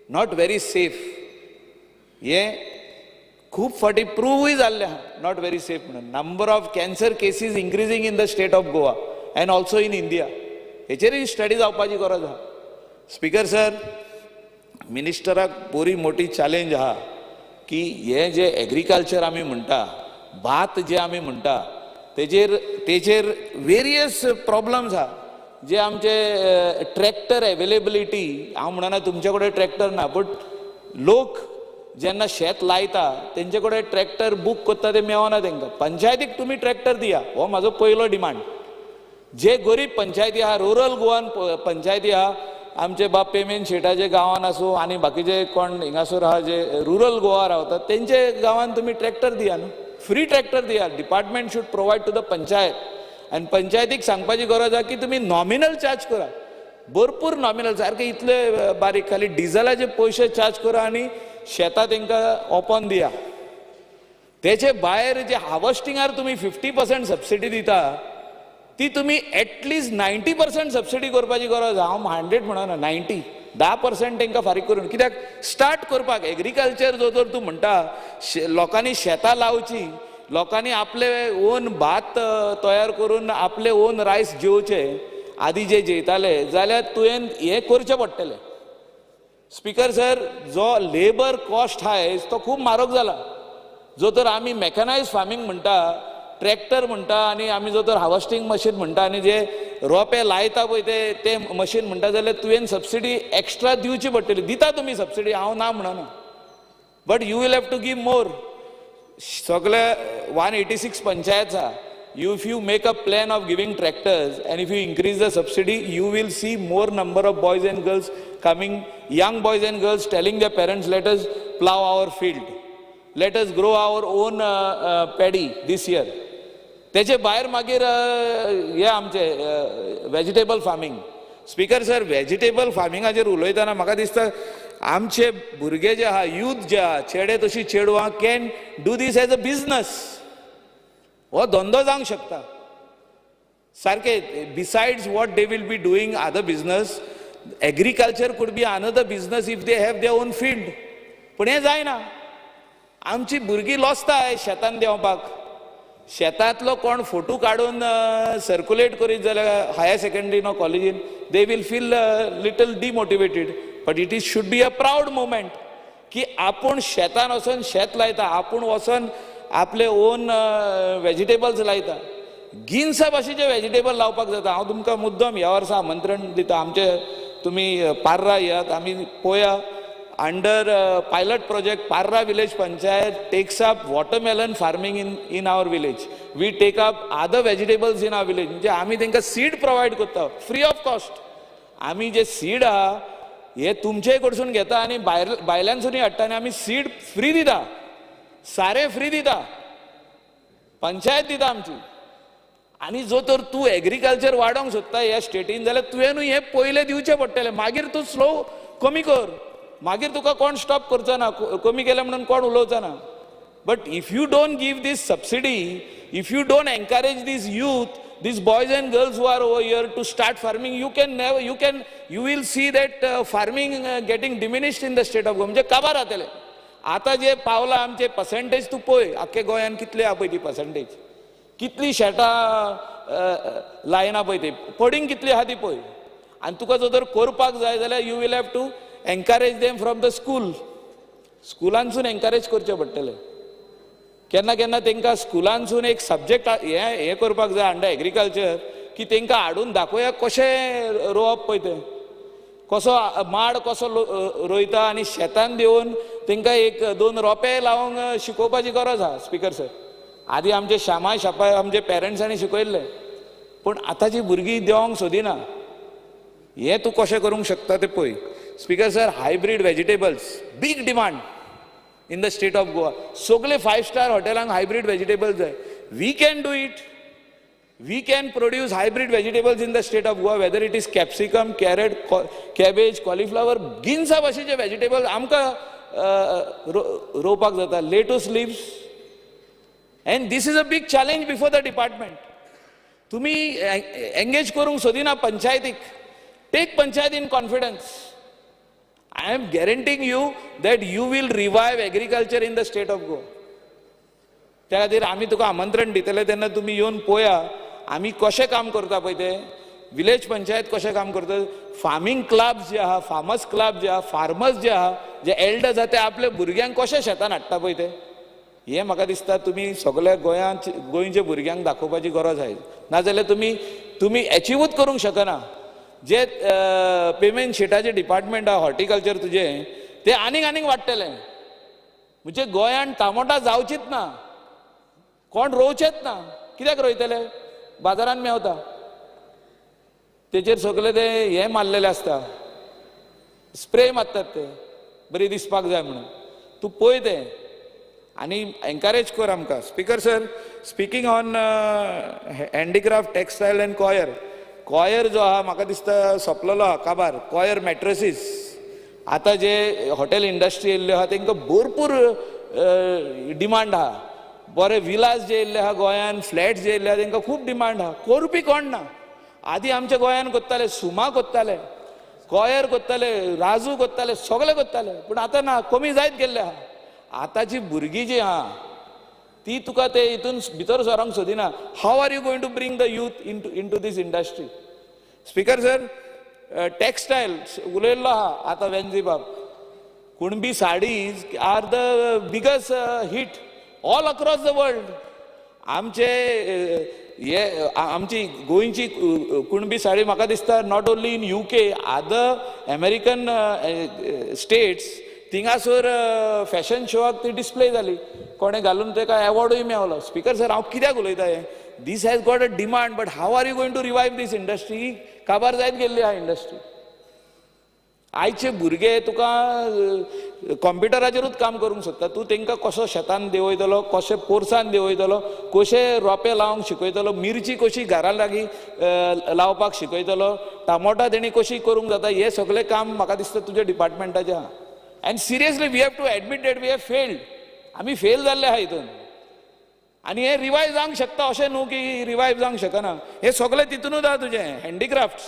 not very safe. हें खूब फावटी प्रुवूय जाल्लें आहा not very safe म्हणून. Number of cancer cases increasing in the state of Goa and also in India. हेचेरूय study जावपाची गरज आहा. Speaker sir, मिनिस्टराक बरी मोठी चॅलेंज आहा की हें जें एग्रीकल्चर आमी म्हणटा, भात जें आमी म्हणटा, तेजेर वेरियस प्रॉब्लम्स आहा. जे आमचे ट्रॅक्टर एवेलेबिलिटी, हांव म्हणना तुमचे कडेन ट्रॅक्टर ना, बट लोक जेन्ना शेत लायता तेंचे कडेन ट्रॅक्टर बूक करता ते मेळना तेंकां. पंचायतीक तुमी ट्रॅक्टर दिया, हो म्हाजो पयलो डिमांड. जे गरीब पंचायती आहा, रुरल गोवान पंचायती आहा, आमचे बाब पेमेन शेटाचे गांवान आसूं आनी बाकीचे कोण हिंगासर आहा जे रुरल गोवा रावतात तेंचे गांवान तुमी ट्रॅक्टर दिया न्हू, फ्री ट्रॅक्टर दिया. Department should provide to the panchayat. आनी पंचायतीक सांगपाची गरज आहा की तुमी नॉमिनल चार्ज करा, भरपूर नॉमिनल, सारके इतले बारीक खाली डिझलाचे पयशे चार्ज करा आनी शेतां तेंकां ओपन दिया. तेचे भायर जे हार्वस्टिंगार तुमी 50% सबसिडी दिता ती तुमी एटलिस्ट 90% सबसिडी करपाची गरज. हांव 100 म्हणना, 90, 10% तांकां फारीक करून. कित्याक स्टार्ट करपाक एग्रीकल्चर जो तर तूं म्हणटा, लोकांनी शेतां लावची, लोकांनी आपले ओन भात तयार करून आपले ओन रायस जेवचे, आदी जे जेयताले, जाल्यार तुवें हें करचें पडटलें. स्पीकर सर, जो लेबर कॉस्ट आहा तो खूब म्हारग जाला. जो तर आमी मॅकनायज फार्मींग म्हणटा, ट्रॅक्टर म्हणटा, आनी आमी जो तर हार्वस्टींग मशीन म्हणटा, आनी जे रोपे लायता पळय ते मशीन म्हणटा, जाल्यार तुवें सबसिडी एक्स्ट्रा दिवची पडटली. दिता तुमी सबसिडी, हांव ना म्हणना, but you will have to give more. सगळे 186 पंचायत आहा. If you make a plan of giving tractors and if you increase the subsidy, you will see more number of boys and girls coming, young boys and girls telling their parents, let us plow our field, let us grow our own paddy this year. तेचे भायर मागीर हे आमचे vegetable farming. Speaker sir, vegetable फार्मिंगाचेर उलयतना म्हाका दिसता आमचे भुरगे जे आहा, यूथ जे आहा, चेडे तशी चेडवां can do this as a business. हो धंदो जावंक शकता सारकें. Besides what they will be doing other business, agriculture could be another business if they have their own field. पूण हें जायना. आमची भुरगीं लॉसताय शेतान देंवपाक. शेतांतलो कोण फोटो काडून सर्कुलेट करीत जाल्यार हायर सेकंडरी नो कॉलेजीन they will feel little demotivated. But it is should be a proud moment की आपूण शेतान वचोन शेत लायता, आपूण वचोन आपले ओन वेजिटेबल्स लायता. गिन्सा भाशेचे वेजिटेबल लावपाक जाता. हांव तुमकां मुद्दम ह्या वर्सा आमंत्रण दिता, आमचे तुमी पार्रा येयात, आमी पळोवया. Under pilot project Parra village panchayat takes up watermelon farming in our village. We take up other vegetables in our village. म्हणजे आमी तांकां सीड प्रोवायड करता फ्री ऑफ कॉस्ट. आमी जे सीड आहा हे तुमचे कडसून घेता आनी भायल्यानसूनय हाडटा आनी आमी सीड फ्री दिता, सारें फ्री दिता, पंचायत दिता आमची. आनी जो तर तूं एग्रीकल्चर वाडोवंक सोदता ह्या स्टेटीन जाल्यार तुवें न्हू हें पयलें दिवचें पडटलें. मागीर तूं स्लो कमी कर, मागीर तुका कोण स्टॉप करचो ना, कमी केलें म्हणून कोण उलोवचो ना. But if you don't give this subsidy, if you don't encourage this youth, these boys and girls who are over here to start farming, you can never, you can, you will see that farming getting diminished in the state of Goa. म्हणजे काबार जातले. आतां जे पावला आमचे percentage तूं पळय, आख्खे गोंयान कितले आहा पळय ती पर्सेंटेज, कितली शेतां लायना पळय ती पडींग कितली आहा ती पळय. आनी तुका जर करपाक जाय जाल्यार you will have to encourage them from the school. स्कुलांसून encourage करचें पडटलें. केन्ना केन्ना तांकां स्कुलांसून एक सब्जेक्ट हें करपाक जाय अंडर एग्रीकल्चर की तांकां हाडून दाखोवया कशें रोवप पळय तें, कसो माड कसो रोयता आनी शेतान देवन तांकां एक दोन रोपे लावंक शिकोवपाची गरज आहा. स्पीकर सर, आदी आमचे शामाय शापाय आमचे पेरंट्सांनी शिकयल्लें, पूण आतांची भुरगीं देवंक सोदिना. हें तूं कशें करूंक शकता तें पळय. Speaker sir, hybrid vegetables big demand in the state of Goa. सगळे 5 स्टार हॉटेलांक हायब्रीड वेजिटेबल्स जाय. We can do it. We can produce hybrid vegetables in the state of Goa, whether it is capsicum, carrot, cabbage, cauliflower, गिन्सा भाशेचे vegetables आमकां रोवपाक जाता. Lettuce leaves. And this is a big challenge before the department. तुमी engage करूंक सोदिना पंचायतीक. Take panchayat in confidence. I am guaranteeing you that you will revive agriculture in the state of Goa. त्या खातीर आमी तुका आमंत्रण दितले तेन्ना तुमी येवन पळया आमी कशें काम करता पळय तें, विलेज पंचायत कशें काम करता, फार्मींग क्लब्स जे आहा, फार्मर्स क्लब जे आहा, फार्मर्स जे आहा, जे एल्डर्स आहा ते आपल्या भुरग्यांक कशें शेतान हाडटा पळय तें. हें म्हाका दिसता तुमी सगल्या गोंयांत गोंयच्या भुरग्यांक दाखोवपाची गरज आहा. नाजाल्यार तुमी तुमी एचिवूच करूंक शकना. जे पेमेंट शिटाचें डिपार्टमेंट आहा हॉर्टिकल्चर तुजें तें आनीक आनीक वाडटलें. म्हणजे गोंयांत टामोटा जावचीच ना, कोण रोवचेच ना. कित्याक रोयतले? बाजारान मेवता, तेचेर सगळे ते हें मारलेलें आसता, स्प्रे मारतात ते बरी दिसपाक जाय म्हणून. तूं पळय तें आनी एनकरेज कर आमकां. Speaker sir, speaking on handicraft, textile and coir. Coir जो आहा म्हाका दिसता सोंपलेलो आहा काबार. कॉयर मॅट्रसीस आतां जे हॉटेल इंडस्ट्री येयल्ल्यो आहा तांकां भरपूर डिमांड आहा. बरे विलास जे येयल्ले आहा गोंयान, फ्लॅट्स जे येयल्ले आहा तांकां खूब डिमांड आहा. करपी कोण ना. आदी आमच्या गोंयान करताले, सुमा करताले, कॉयर करताले, राजू करताले, सगळे करताले, पूण आतां ना, कमी जायत गेल्ले आहा. आतांची भुरगीं जी आहा ती तुका ते हितून भितर सरोंक सोदिना. How are you going to bring the youth into this industry? Speaker sir, textile उलयल्लो आहा आतां वेन्जी बाब. Kunbi saris are the biggest hit all across the world. आमचे हे आमची गोंयची कुणबी साडी म्हाका दिसता not only in UK, other American states थिंगासर fashion शोआक ती डिस्प्ले जाली. कोणें घालून ताका एवॉर्डूय मेवलो. स्पीकर सर, हांव कित्याक उलयता हें? This has got a demand, but how are you going to revive this industry? काबार जायत गेल्ली आहा इंडस्ट्री. आयचे भुरगे तुका कॉम्प्युटराचेरूच काम करूंक सोदता. तूं तांकां कसो शेतान देंवयतलो, कशें पोरसान देंवयतलो, कशें रोंपे लावंक शिकयतलो, मिरची कशी घरा लागीं लावपाक शिकयतलो, टामोटा तेणी कशी करूंक जाता, हें सगळें काम म्हाका दिसता तुज्या डिपार्टमेंटाचें आहा. And seriously we have to admit that we have failed. आमी फेल जाल्ले आहा हितून. आनी हें रिवायव जावंक शकता अशें न्हू की रिवायव जावंक शकना. हें सगळें तितूनूच आहा तुजें handicrafts.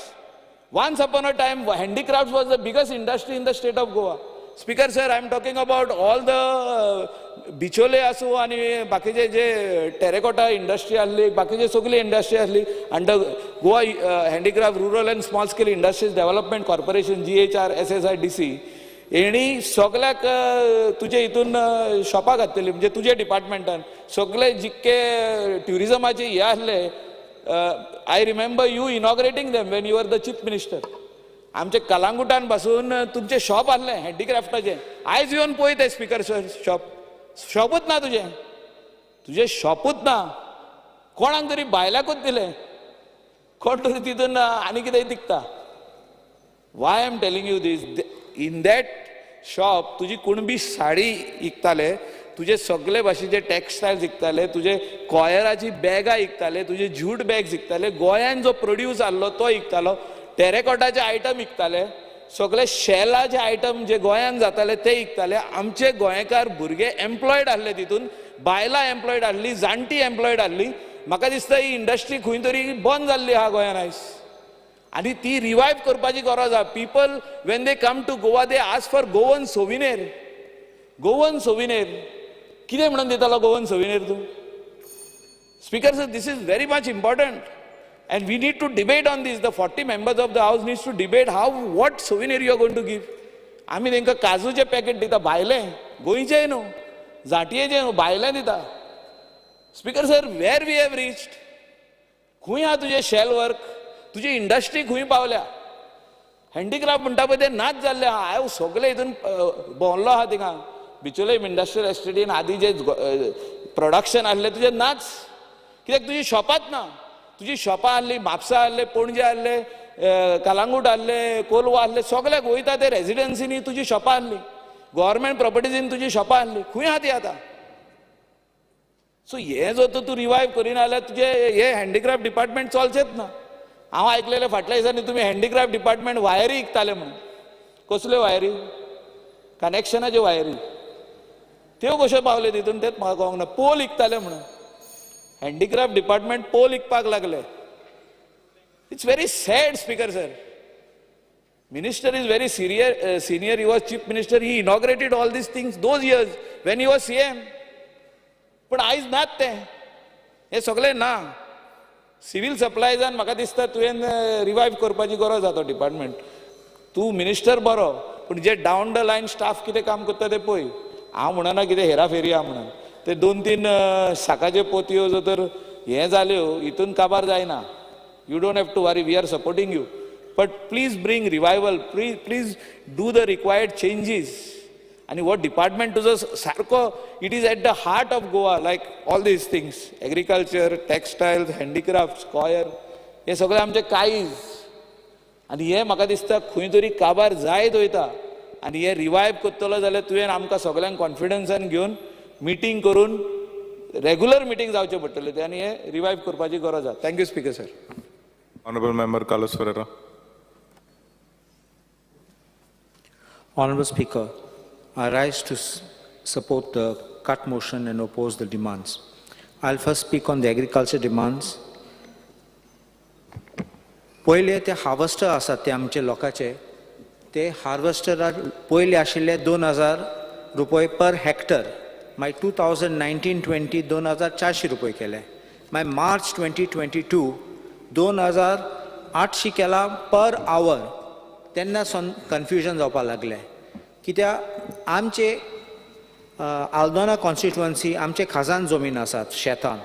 Once upon a time handicraft was the biggest industry in the state of Goa. Speaker sir, I am talking about all the Bicholim आसूं आनी बाकीचे जे टेरेकोटा इंडस्ट्री आसली, बाकीचे सगळी इंडस्ट्री आसली under Goa handicraft rural and small scale industries development corporation GHRSSIDC हेणी सगळ्याक तुजे हितून शॉपां घातलेली. म्हणजे तुजे डिपार्टमेंटान सगळे जितके ट्युरिजमाचे हे आसले, I remember you inaugurating them when you are the chief minister. आमचे कलांगुटान पासून तुमचें शॉप आसलें हँडीक्राफ्टाचें. आयज येवन पळय तें स्पीकर सर, शॉप शॉपूच ना तुजें, तुजें शॉपूच ना. कोणाक तरी बायलाकूच दिलें, कोण तरी तितून आनी कितें दिकता. Why I am telling you this? In that shop तुजी कुणबी साडी विकताले, तुजे सगळे भाशेचे टेक्सटायल्स विकताले, तुजे कॉयराची बॅगां विकताले, तुजे ज्यूट बॅग्स विकताले, गोंयान जो प्रोड्यूस आहलो तो विकतालो, टेरेकॉटाचे आयटम विकताले, सगळे शेलाचे आयटम जे गोंयान जाताले ते विकताले. आमचे गोंयकार भुरगे एम्प्लॉयड आहले तितून, बायलां एम्प्लॉयड आहली, जाणटी एम्प्लॉयड आहली. म्हाका दिसता ही इंडस्ट्री खंय तरी बंद जाल्ली आहा गोंयान आयज आनी ती रिवायव करपाची गरज आहा. People when they come to Goa they ask for Goan souvenir. Goan souvenir कितें म्हणून दितालो गोवन सोविनेर तूं? Speaker sir, this is very much important. And we need to debate on this. The 40 members of the house needs to debate how, what souvenir you are going to give. आमी तांकां काजूचे packet दिता, भायलें, गोंयचें न्हू, जाटयेचें न्हू, भायलें दिता. Speaker sir, where we have reached? खंय आहा तुजें शेल वर्क, तुजी इंडस्ट्री खंय पावल्या? हँडीक्राफ्ट म्हणटा पळय तें नाच जाल्लें आहा. हांव सगळे हितून भोंवल्लो आहा थिंगा बिचोले इंडस्ट्रियल एस्टेटीन आदी जे प्रोडक्शन आहलें तुजें नाच, कित्याक तुजी शॉपांत ना. तुजी शॉपां आहली, म्हापसा आहले, पणजे आहले, कलांगूट आहले, कोलवा आहले, सगळ्याक वयता ते रेजिडन्सीनी तुजी शॉपां आहली, गव्हर्मेंट प्रॉपर्टीजीन तुजी शॉपां आहली, खंय आहा ती आतां? सो हें जर तर तूं रिवायव करिना जाल्यार तुजें हें हँडीक्राफ्ट डिपार्टमेंट चलचेंच ना. हांव आयकलेलें फाटल्या दिसांनी तुमी हँडीक्राफ्ट डिपार्टमेंट वायरी विकताले म्हणून. कसल्यो वायरी? कनेक्शनाच्यो वायरी. त्यो कश्यो पावल्यो तितून तेंच म्हाका कळोंक ना. पोल विकताले म्हणून हँडीक्राफ्ट डिपार्टमेंट पोल विकपाक लागले. It's very sad, speaker sir. Minister is very senior. He was chief minister. He inaugurated all these things those years when he was CM. पूण आयज नात तें, हें सगळें ना. सिवील सप्लायजान म्हाका दिसता तुवें रिवायव करपाची गरज आसा तो डिपार्टमेंट. तूं मिनिस्टर बरो, पूण जे डावन the line staff कितें काम करता तें पळय. हांव म्हणना कितें हेराफेरी आहा म्हणून, ते 2-3 साकाच्यो पोतयो जर तर हें जाल्यो हितून काबार जायना. You don't have to worry, we are supporting you, but please bring revival, please do the required changes. आनी हो डिपार्टमेंट तुजो सारको, it is at the heart of Goa, like all these things, agriculture, textiles, handicraft, coir, हे सगळे आमचे कायज. आनी हे म्हाका दिसता खंय तरी काबार जायत वयता. आनी हे रिवायव करतलो जाल्यार तुवें आमकां सगळ्यांक कॉन्फिडन्सान घेवन मिटींग करून रेगुलर मिटींग जावचें पडटलें तें, आनी हे रिवायव करपाची गरज आसा. Thank you speaker sir. Honorable Member Carlos Ferreira. Honorable Speaker, I rise to support the cut motion and oppose the demands. I'll first speak on the agriculture demands. पयले ते हार्वेस्टर आसात ते आमचे लोकांचे, ते हार्वेस्टराक पयले आशिल्ले 2000 रुपये पर हेक्टर, मागीर 2019-20 2400 रुपये केले, मागीर मार्च 2022 2800 केला पर आवर. तेन्ना कन्फ्युजन जावपाक लागलें, कित्याक आमचे आल्दोना कॉन्स्टिट्युअन्सी आमचे खाजन जमीन आसात शेतान,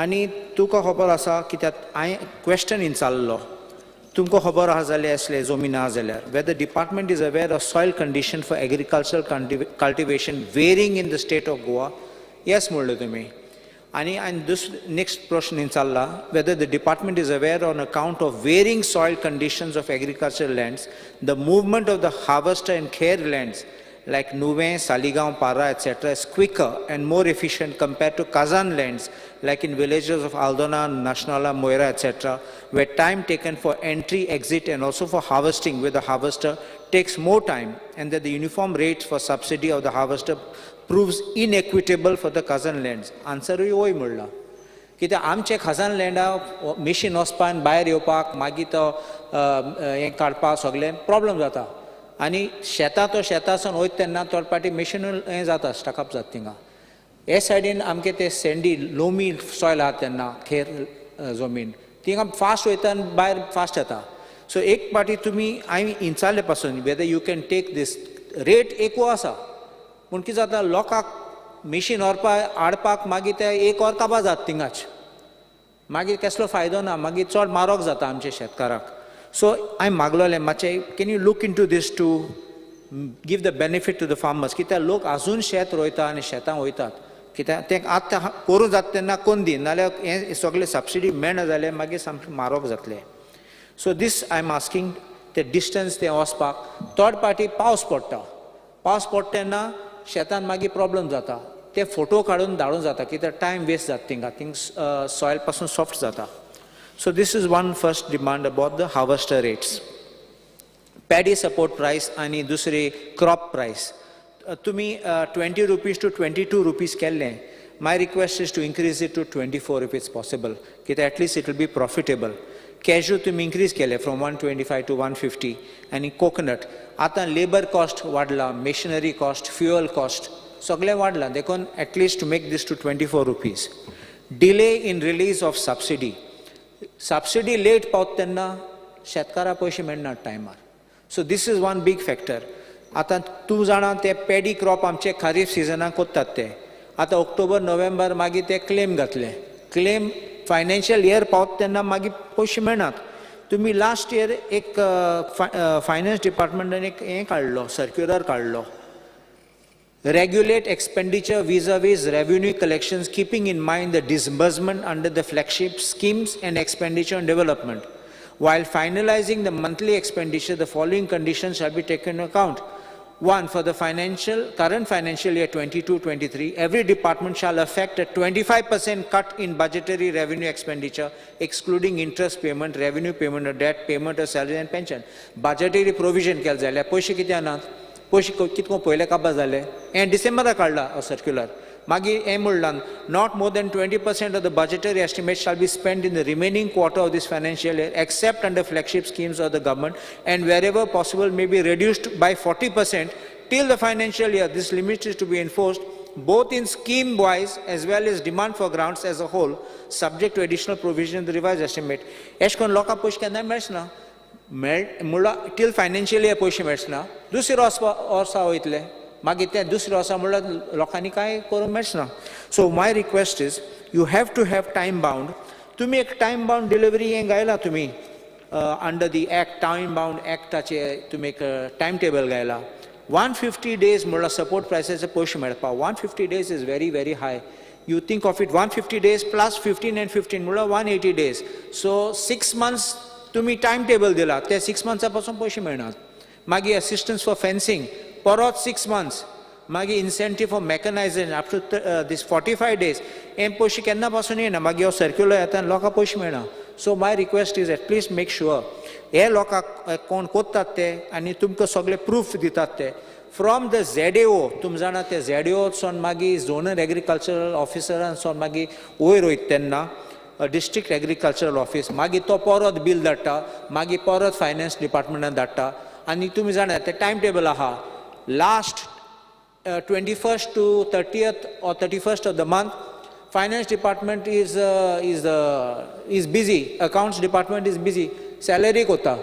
आनी तुका खबर आसा कित्याक हांवें क्वेश्चन विचारलो, तुमकां खबर आसा जाल्यार असले जमीन आसा जाल्यार whether department is aware of soil condition for agricultural cultivation varying in the state of Goa, yes म्हणलें तुमी. आनी आनी दुसरो नेक्स्ट प्रश्न विचारला, whether the department is aware on account of varying soil conditions of agricultural lands, the movement of the harvester and kher lands like Nuvem, Saligao, Para, etc. is quicker and more efficient compared to Kazan lands like in villages of Aldona, Nashnala, Moira, etc., where time taken for entry, exit and also for harvesting with the harvester takes more time, and that the uniform rate for subsidy of the harvester proves inequitable for the Kazan lands. Answer होय म्हणला, कित्याक आमचे खाजन लँडा machine वचपाक भायर येवपाक मागीर तो हें काडपाक सगळें प्रॉब्लम जाता, आनी शेतां तो शेतासून वयता तेन्ना थोडे पाटी मशीन हें जाता, स्टकअप जाता थिंगा. हे सायडीन आमचे ते सँडी लोमी सॉयल आहा तेन्ना खेर जमीन थिंगा फास्ट वयता आनी भायर फास्ट येता. सो एक पाटी तुमी हांवें विचारले पासून whether you can take this rate एकू आसा, पूण कितें जाता लोकांक मशीन व्हरपाक हाडपाक मागीर ते एक वर काबार जाता थिंगाच, मागीर कसलो फायदो ना, मागीर चड मारोग जाता आमच्या शेतकाराक. सो हांवें मागलोलें मातशें can you look into this to give the benefit to the farmers, कित्याक लोक आजून शेत रोयता आनी शेतां वयतात, कित्याक तें आतां करूं जाता तेन्ना कोन्न दी, नाल्यार हें सगळें सबसिडी मेळना जाल्यार मागीर सामकें मारोग जातलें. So this I am asking, ते डिस्टन्स तें वचपाक थोड पाटी पावस पडटा, पावस पडटा तेन्ना शेतान मागीर प्रॉब्लम जाता, ते फोटो काडून धाडून जाता, कित्याक टायम वेस्ट जाता थिंगा, थिंग सॉयल पासून सॉफ्ट जाता. So this is one first demand about the harvester rates. Paddy support price आनी दुसरी क्रॉप प्रायस तुमी 20 rupees to 22 rupees केल्लें. My request is to increase it to 24 if it's possible, कित्याक at least it will be profitable. Cashew तुमी increase केले from 125 two 150, आनी coconut आतां labour cost वाडला, मशिनरी कॉस्ट, फ्युअल कॉस्ट सगळें वाडलां, देखून at least to make this to 24 rupees. Delay in release of subsidy, subsidy late पावता तेन्ना शेतकारां पयशे मेळनात टायमार. So this is one big factor. आतां तूं जाणा ते पेडी क्रॉप आमचे खरीफ सिजनाक कोत्तात ते आतां ऑक्टोबर नोव्हेंबर मागीर ते क्लेम घातले, क्लेम फायनान्शियल इयर पावता तेन्ना मागीर पयशे मेळनात. तुमी लास्ट इयर एक फायनान्स डिपार्टमेंटान एक हें काडलो, सर्क्युलर काडलो, regulate expenditure vis-a-vis revenue collections keeping in mind the disbursement under the flagship schemes and expenditure on development. While finalizing the monthly expenditure, the following conditions shall be taken into account. 1, for the current financial year 22-23, every department shall affect a 25% cut in budgetary revenue expenditure, excluding interest payment, revenue payment or debt, payment of salary and pension. Budgetary provision केल जाल्यार पयशे कितें नात, पयशे कितको पयले काबार जाले, हें डिसेंबराक काडला सर्क्युलर. मागीर हें म्हणलां, not more than 20% of the budgetary estimate shall be spent in the remaining quarter of this financial year except under flagship schemes of the government and wherever possible may be reduced by 40% till the financial year. This limit is to be enforced both in scheme wise as well as demand for grants as a whole, subject to additional provision in the revised estimate. एश करून लोकांक पयशे केन्नाय मेळचना, म्हणल्यार till financial year पयशे मेळचना, दुसरे वर्सा वयतले, मागीर तें दुसरें वर्सा म्हणल्यार लोकांनी कांय करूंक मेळचना. So my request is you have to have time bound. तुमी एक टायम बावंड डिलिव्हरी हें घायला तुमी under the act, time bound एक्टाचे तुमी एक टायम टेबल घायला. 150 डेज म्हणल्यार सपोर्ट प्रायसाचे पयशे मेळपाक, 150 days is very very high. You think of it, 150 days plus 15 and 15 म्हणल्यार 180 डेज. सो 6 मंथ्स तुमी टायम टेबल दिला, ते 6 मंथ्सा पासून पयशे मेळनात. मागीर असिस्टन्स फॉर फेन्सिंग परत 6 मंथ्स, मागीर incentive for mechanisation up to this 45 days. हें पयशे केन्ना पासून येना, मागीर हो सर्क्युलर येता आनी लोकांक पयशे मेळना. So my request is at least make sure हे लोकांक कोण कोत्तात ते आनी तुमकां सगळे प्रूफ दितात ते फ्रॉम the ZAO. तुम जाणा ते ZAO मागीर झोनल एग्रीकल्चरल ऑफिसरान सोन मागीर वयर वयता तेन्ना डिस्ट्रिक्ट एग्रीकल्चरल ऑफिस, मागीर तो परत बील धाडटा, मागीर परत फायनान्स डिपार्टमेंटान धाडटा. आनी तुमी जाणा ते टायम टेबल आहा, last 21st to 30th or 31st of the month finance department is busy, accounts department is busy, salary कोता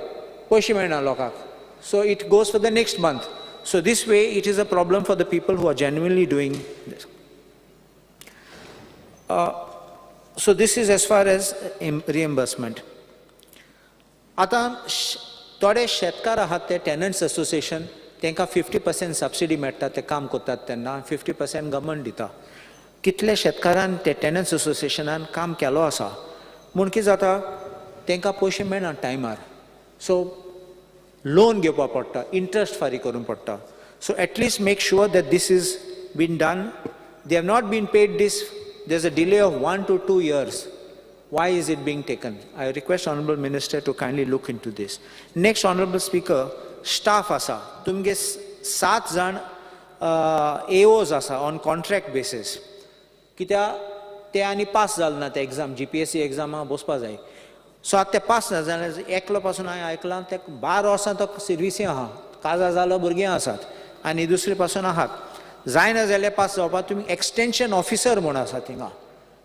पयशे मेळना लोकांक. So it goes for the next month. So this way it is a problem for the people who are genuinely doing this. So this is as far as reimbursement. आतां थोडे शेतकार आहात ते tenants association, तांकां 50% subsidy मेळटा, ते काम करतात तेन्ना 50% गव्हर्मेंट दिता. कितले शेतकारान ते टेनंट्स असोसिएशनान काम केलो आसा म्हूण कितें जाता, तांकां पयशे मेळना टायमार. सो लोन घेवपाक पडटा, इंट्रस्ट फारीक करूंक पडटा. So at least make sure that this is been done. They have not been paid this, there is a delay of 1 to 2 years. Why is it being taken? I request Honorable Minister to kindly look into this. Next, Honorable Speaker, staff आसा तुमगे 7 जाण AOs आसा on contract basis, कित्याक ते आनी pass जाले ना ते एक्जाम, GPSC एग्जामा बसपा जाय. सो आतां ते पास ना जाल्यार एकलो पासून हांवें आयकलां ते 12 वर्सां तो सर्विसी आहा, काजार जालो भुरगीं आसात आनी दुसरे पासून आहात, जायना जाल्यार पास जावपाक तुमी एक्सटेंशन ऑफिसर म्हूण आसा थिंगा.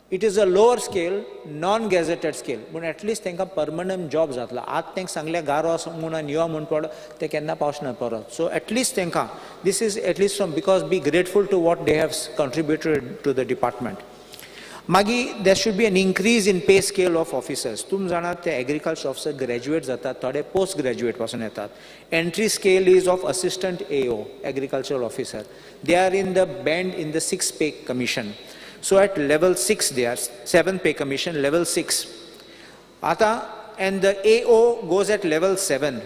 It is a lower scale, non gazetted scale, पूण एटलिस्ट तांकां परमनंट जॉब जातलो. आतां तांकां सांगलें गारो आसा म्हणून यो म्हूण पड, ते केन्ना पावचना परत. सो एटलिस्ट तांकां this is at least from because be grateful to what they have contributed to the department. मागीर there should be an increase in pay scale of officers. तुम जाणात ते एग्रीकल्चर ऑफिसर ग्रॅज्युएट जातात, थोडे post graduate पासून येतात. Entry scale is of assistant AO, agricultural officer. They are in the band in the 6th pay commission. So at level 6 they are, 7th pay commission, level 6. Ata, and the AO goes at level 7.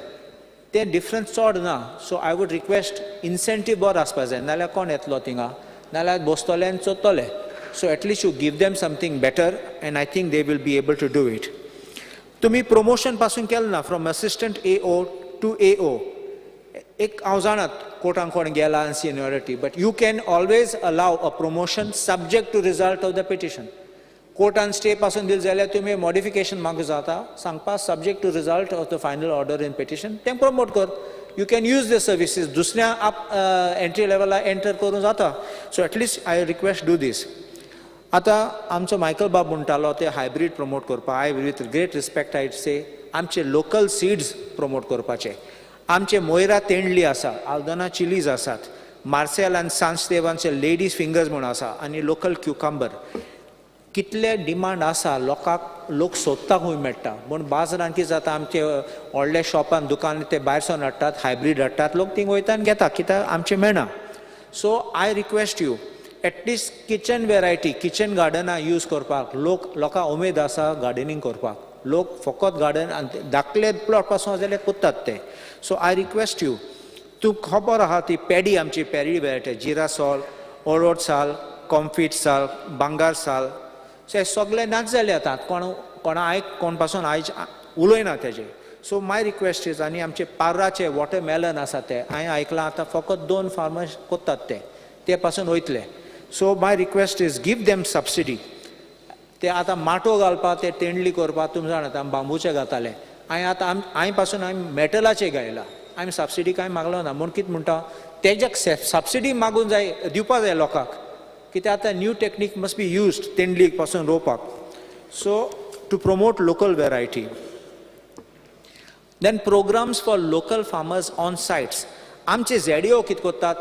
ते difference चड ना. So I would request incentive बरो आसपा जाय, नाल्यार कोण येतलो थिंगा, नाल्यार बसतले आनी चोत्तले. So at least you give them something better and I think they will be able to do it. तुमी प्रमोशन पासून केलें ना from assistant AO to AO. एक हांव जाणात कोर्टान कोण गेला आनी seniority, but you can always allow a promotion subject to result of the petition. कोर्टान स्टे पासून दिली जाल्यार तुमी मॉडिफिकेशन मागूं जाता, सांगपा subject to result of the final order in petition, तें प्रमोट कर. You can use the services, दुसऱ्या आप एंट्री लेवलार एंटर करूं जाता. So at least I request do this. आतां आमचो मायकल बाब म्हणटालो ते हायब्रीड प्रमोट करपाक. I with great respect I say आमचे लोकल सीड्स प्रमोट करपाचे. आमचे मोयरा तेंडली आसा, आल्दोना चिलीज आसात, मार्सेल आनी सांस्देवांचे लेडीज फिंगर्स म्हूण आसा आनी लोकल क्युकंबर. कितले डिमांड आसा लोकांक, लोक सोदता खंय मेळटा. पूण बाजारान कितें जाता, आमचे व्हडल्या शॉपान दुकान ते भायर सावन हाडटात, हायब्रीड हाडटात, लोक थिंग वयता आनी घेता कित्याक आमचें मेळना. So I request you at least kitchen variety, kitchen गार्डनां use करपाक. लोक लोकांक उमेद आसा गार्डनींग करपाक. लोक फकत गार्डन आनी धाकले प्लॉट पासून जाल्यार कोत्तात ते. सो I request you, तूं खबर आहा ती पेडी, आमची पेडी वेरायटी, जिरा सोल, ओरोड साल, कॉम्फीट साल, बांगार साल, सो हे सगळे नाच जाले आतां. कोण कोणा आयक कोण पासून आयज उलयना तेजे. सो my request is, आनी आमचे पार्राचे वॉटरमेलन आसा ते हांवें आयकलां आतां फकत 2 फार्मर्स कोत्तात ते, ते पासून वयतले. So my request is give them subsidy. ते आतां माटो घालपाक, ते तेंडली करपाक, तुमी जाणात आमी बांबूचे घाताले. हांवें आतां हांवें पासून हांवें मेटलाचे गायला, हांवें सबसिडी कांय मागलो ना. म्हूण कितें म्हणटा, तेज्याक सबसिडी मागून जाय, दिवपा जाय लोकांक, कित्याक आतां new technique must be used तेंडली पासून रोवपाक. So to promote local variety. Then programs for local farmers on sites. आमचे झेडिओ कितें करतात,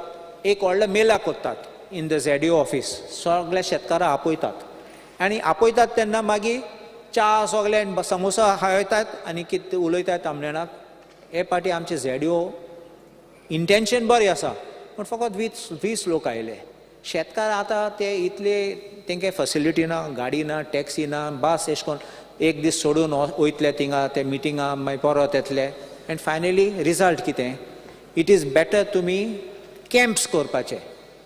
एक व्हडलो मेला करतात इन the झेडिओ ऑफीस, सगल्या शेतकारां आपयतात आनी आपयतात तेन्ना मागीर च्या सगळे समोसा खायतात आनी कितें उलयतात आमलेणाक. हे पाटी आमचे झेडिओ इंटेन्शन बरें आसा, पूण फकत 20 लोक आयले. शेतकार आतां ते इतले तेंके फॅसिलिटी ना, गाडी ना, टॅक्सी ना, बस एश कोन एक दीस सोडून वयतले थिंगा ते मिटिंगा, मागीर परत येतले. एंड फायनली रिजल्ट कितें, it is better तुमी कॅम्प्स करपाचे.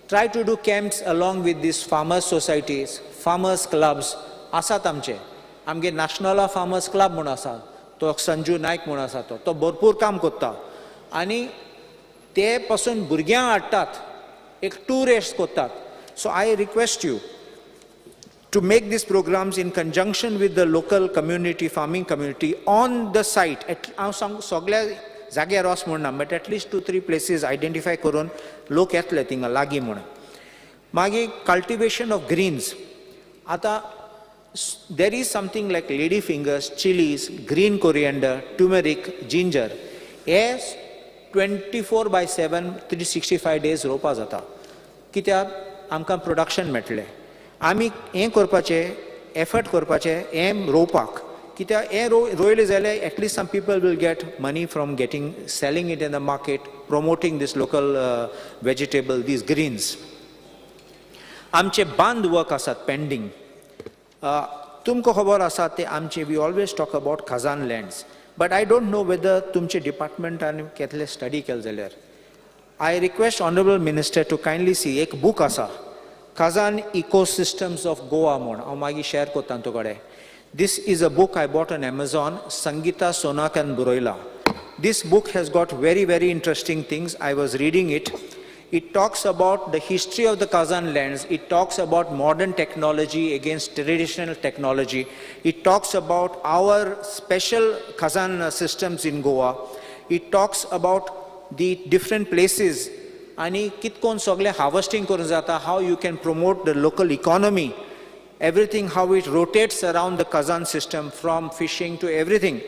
Try to do camps along with these farmers societies, farmers clubs आसात आमचे. आमगे नॅशनला फार्मर्स क्लब म्हूण आसा, तो संजू नायक म्हूण आसा, तो तो भरपूर काम करता आनी ते पासून भुरग्यांक हाडटात, एक टुरिस्ट करतात. So I request you to make these programs in conjunction with the local community, farming community on the site. हांव सांग सगळ्या जाग्यार वच म्हूण ना, but at least 2-3 places identify करून लोक येतले थिंगा लागीं म्हूण. मागीर कल्टिवेशन ऑफ ग्रीन्स. आतां there is something like lady fingers, chillies, green coriander, turmeric, ginger, हे 24/7 365 डेज रोवपा जाता, कित्याक आमकां प्रोडक्शन मेळटलें. आमी हें करपाचें, एफर्ट करपाचें हें रोवपाक, कित्याक हें रोयलें जाल्यार at least some people will get money from getting selling it in the market, promoting this local vegetable, these greens. आमचे बांद वर्क आसात पेंडींग. तुमकां खबर आसा ते आमचे, we always talk about khazan lands, but I don't know whether तुमचे डिपार्टमेंटान केतले study केले जाल्यार. I request honourable minister to kindly see, एक बूक आसा खजान इकोसिस्टम्स ऑफ गोवा म्हूण, हांव मागीर शेअर करता तुकडे. This is a book I bought on Amazon, Sangeeta सोनाकान बरयला. This book has got very very interesting things. I was reading it. It talks about the history of the Khazan lands. It talks about modern technology against traditional technology. It talks about our special Khazan systems in Goa. It talks about the different places. Ani kitkon sogle harvesting karun jata, how you can promote the local economy, everything, how it rotates around the Khazan system from fishing to everything.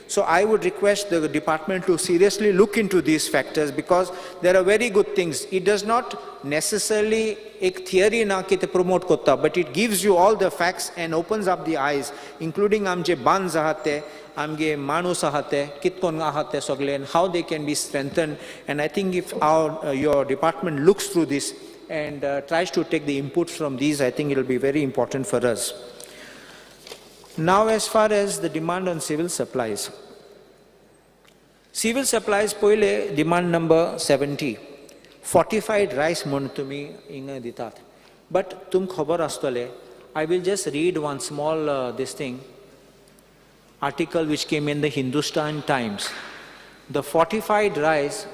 So I would request the department to seriously look into these factors, because there are very good things. It does not necessarily ek theory na ki te promote kota, but it gives you all the facts and opens up the eyes, including amje bands ahate, amge manus ahate, kitkon ahate sogle, and how they can be strengthened. And I think if our your department looks through this and tries to take the input from these, I think it will be very important for us. Now, as far as the demand on civil supplies, civil supplies पहिले demand number 70, fortified rice म्हूण तुमी हिंगा दितात, but तुमकां खबर आसतलें, I will just read one small this thing article which came in the Hindustan Times. The fortified rice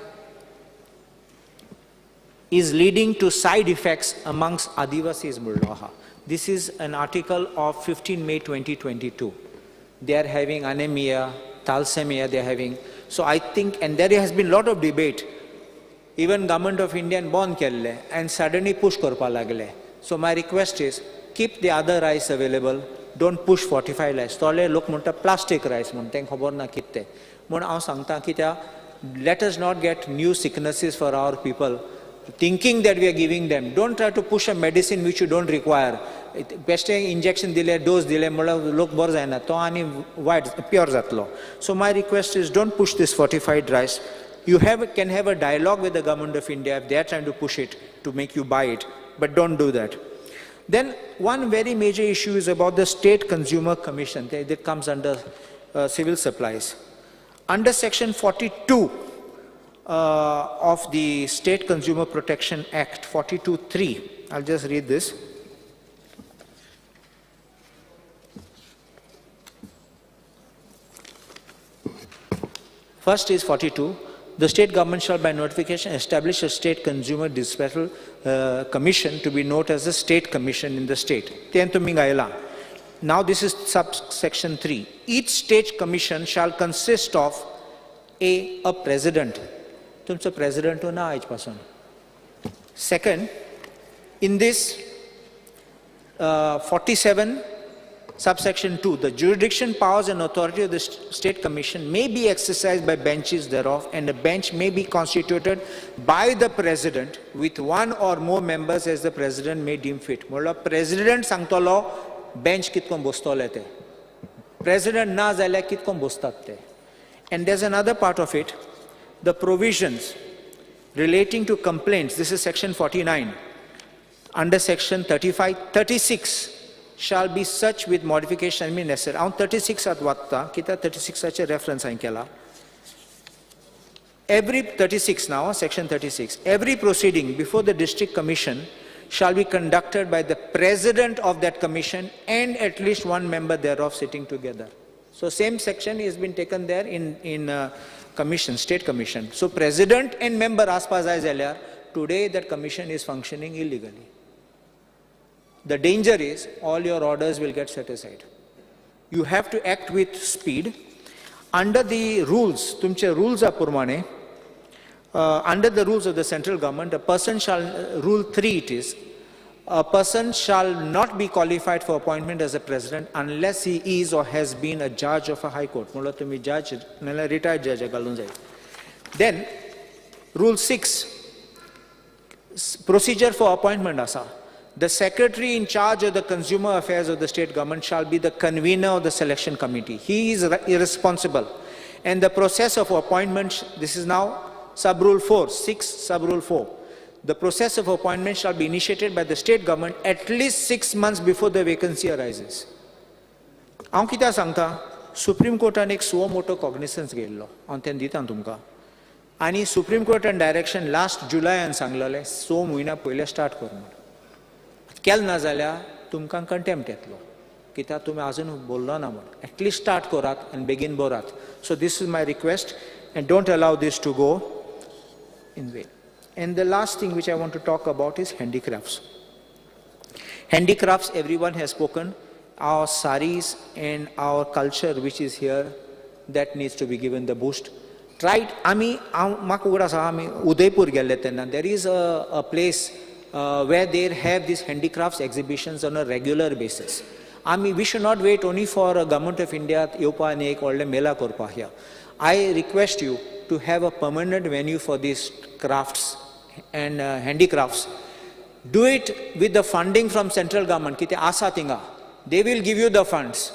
is leading to side effects amongst Adivasis म्हणलो आहा. This is an article of 15 May 2022. They are having anemia, thalassemia they are having. So I think, and there has been lot of debate. Even government of India bond केल्ले and suddenly push करपा लागले. So my request is keep the other rice available, don't push fortified rice. थोडे लोक म्हणटा plastic rice म्हूण, तांकां खबर ना कितें तें. म्हूण हांव सांगता कित्याक let us not get new sicknesses for our people thinking that we are giving them. Don't try to push a medicine which you don't require. बेश्टें इंजेक्शन दिलें, डोस दिले म्हणल्यार लोक बरो जायना, तो आनी वायट प्युअर जातलो. So my request is don't push this fortified rice. You can have a dialogue with the government of India if they are trying to push it to make you buy it, but don't do that. Then one very major issue is about the State Consumer Commission that comes under civil supplies. Under section 42 of the State Consumer Protection Act, 42(3), I'll just read this. First is 42. The state government shall by notification establish a state consumer dispersal commission to be known as the state commission in the state. Now this is subsection 3. Each state commission shall consist of a president. Tumcho president na aaj pasun. Second, in this 47 subsection 2, the jurisdiction, powers and authority of the state commission may be exercised by benches thereof, and a bench may be constituted by the president with one or more members as the president may deem fit. Mhola president sangtolo bench kitkom bostole te. President na zalya kitkom bostat te. And there's another part of it, the provisions relating to complaints. This is section 49. Under section 35, 36 shall be such with modification may necessary. हांव 36 आत वाचता कित्याक 36 reference हांवें केला. Every 36 now, section 36, every proceeding before the district commission shall be conducted by the president of that commission and at least one member thereof sitting together. So same section has been taken there in commission, state commission. So president and member aspa जाय जाल्यार today that commission is functioning illegally. The danger is all your orders will get set aside. You have to act with speed. Under the rules, tumche rules purmane, under the rules of the central government, a person shall, rule 3 it is, a person shall not be qualified for appointment as a president unless he is or has been a judge of a high court. Mula tumi judge, nala retired judge galun jai. Then, rule 6, procedure for appointment asa. The secretary in charge of the consumer affairs of the state government shall be the convener of the selection committee. He is irresponsible. And the process of appointment, this is now sub-rule 4, 6 sub-rule 4. The process of appointment shall be initiated by the state government at least 6 months before the vacancy arises. हांव कित्याक सांगता, supreme कोर्टान एक suo motu कॉग्निसन्स घेयल्लो, हांव तें दिता तुमकां. आनी supreme कोर्टान direction last जुलयान सांगलेलें 6 म्हयन्या पयलें स्टार्ट कर म्हूण. केलें ना जाल्यार तुमकां कंटेम्प्ट येतलो कित्याक तुमी आजून बोल्लो ना म्हूण. एटलिस्ट स्टार्ट करात आनी बेगीन बरात. So this is my request and don't allow this to go in way. And the last thing which I want to talk about is handicrafts. Handicrafts, everyone has spoken. Our saris and our culture which is here, that needs to be given the boost. Tried, आमी म्हाका उगडास आसा, आमी उदयपूर गेल्ले तेन्ना there is a place where they have these handicrafts exhibitions on a regular basis. I mean, we should not wait only for a government of India येवपा आनी एक व्हडलें मेला करपा here. I request you to have a permanent venue for these crafts and handicrafts. Do it with the funding from central government. कितें आसा थिंगा, they will give you the funds.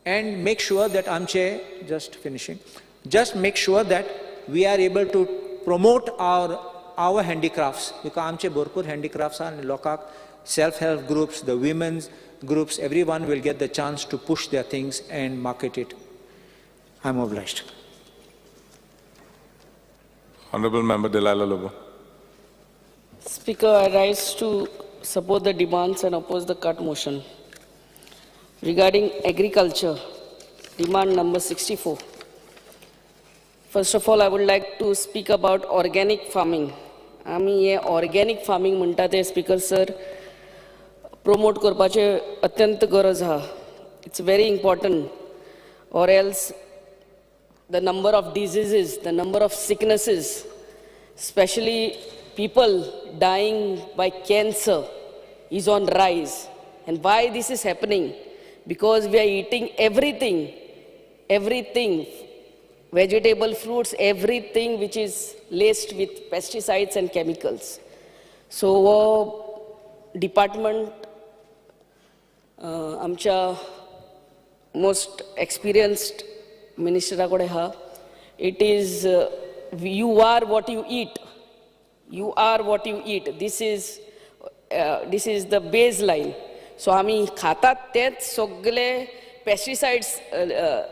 And make sure that आमचे, just finishing, just make sure that we are able to promote our handicrafts, because आमचे भरपूर handicrafts आनी लोकांक self-help groups, the women's groups, everyone will get the chance to push their things and market it. I'm obliged. Honorable Member Delilah Lobo. Speaker, I rise to support the demands and oppose the cut motion. Regarding agriculture, demand number 64. First of all, I would like to speak about organic farming. आमी हे organic farming म्हणटा ते speaker sir promote करपाचे अत्यंत गरज आहा. It's very important, or else the number of diseases, the number of sicknesses, specially people dying by cancer is on rise. And why this is happening? Because we are eating everything, everything, vegetable, fruits, everything which is laced with pesticides and chemicals. So हो department आमच्या most experienced मिनिस्टरा कडेन आहा. It is you are what you eat, you are what you eat. This is the base line. So आमी खातात तेच सगळे pesticides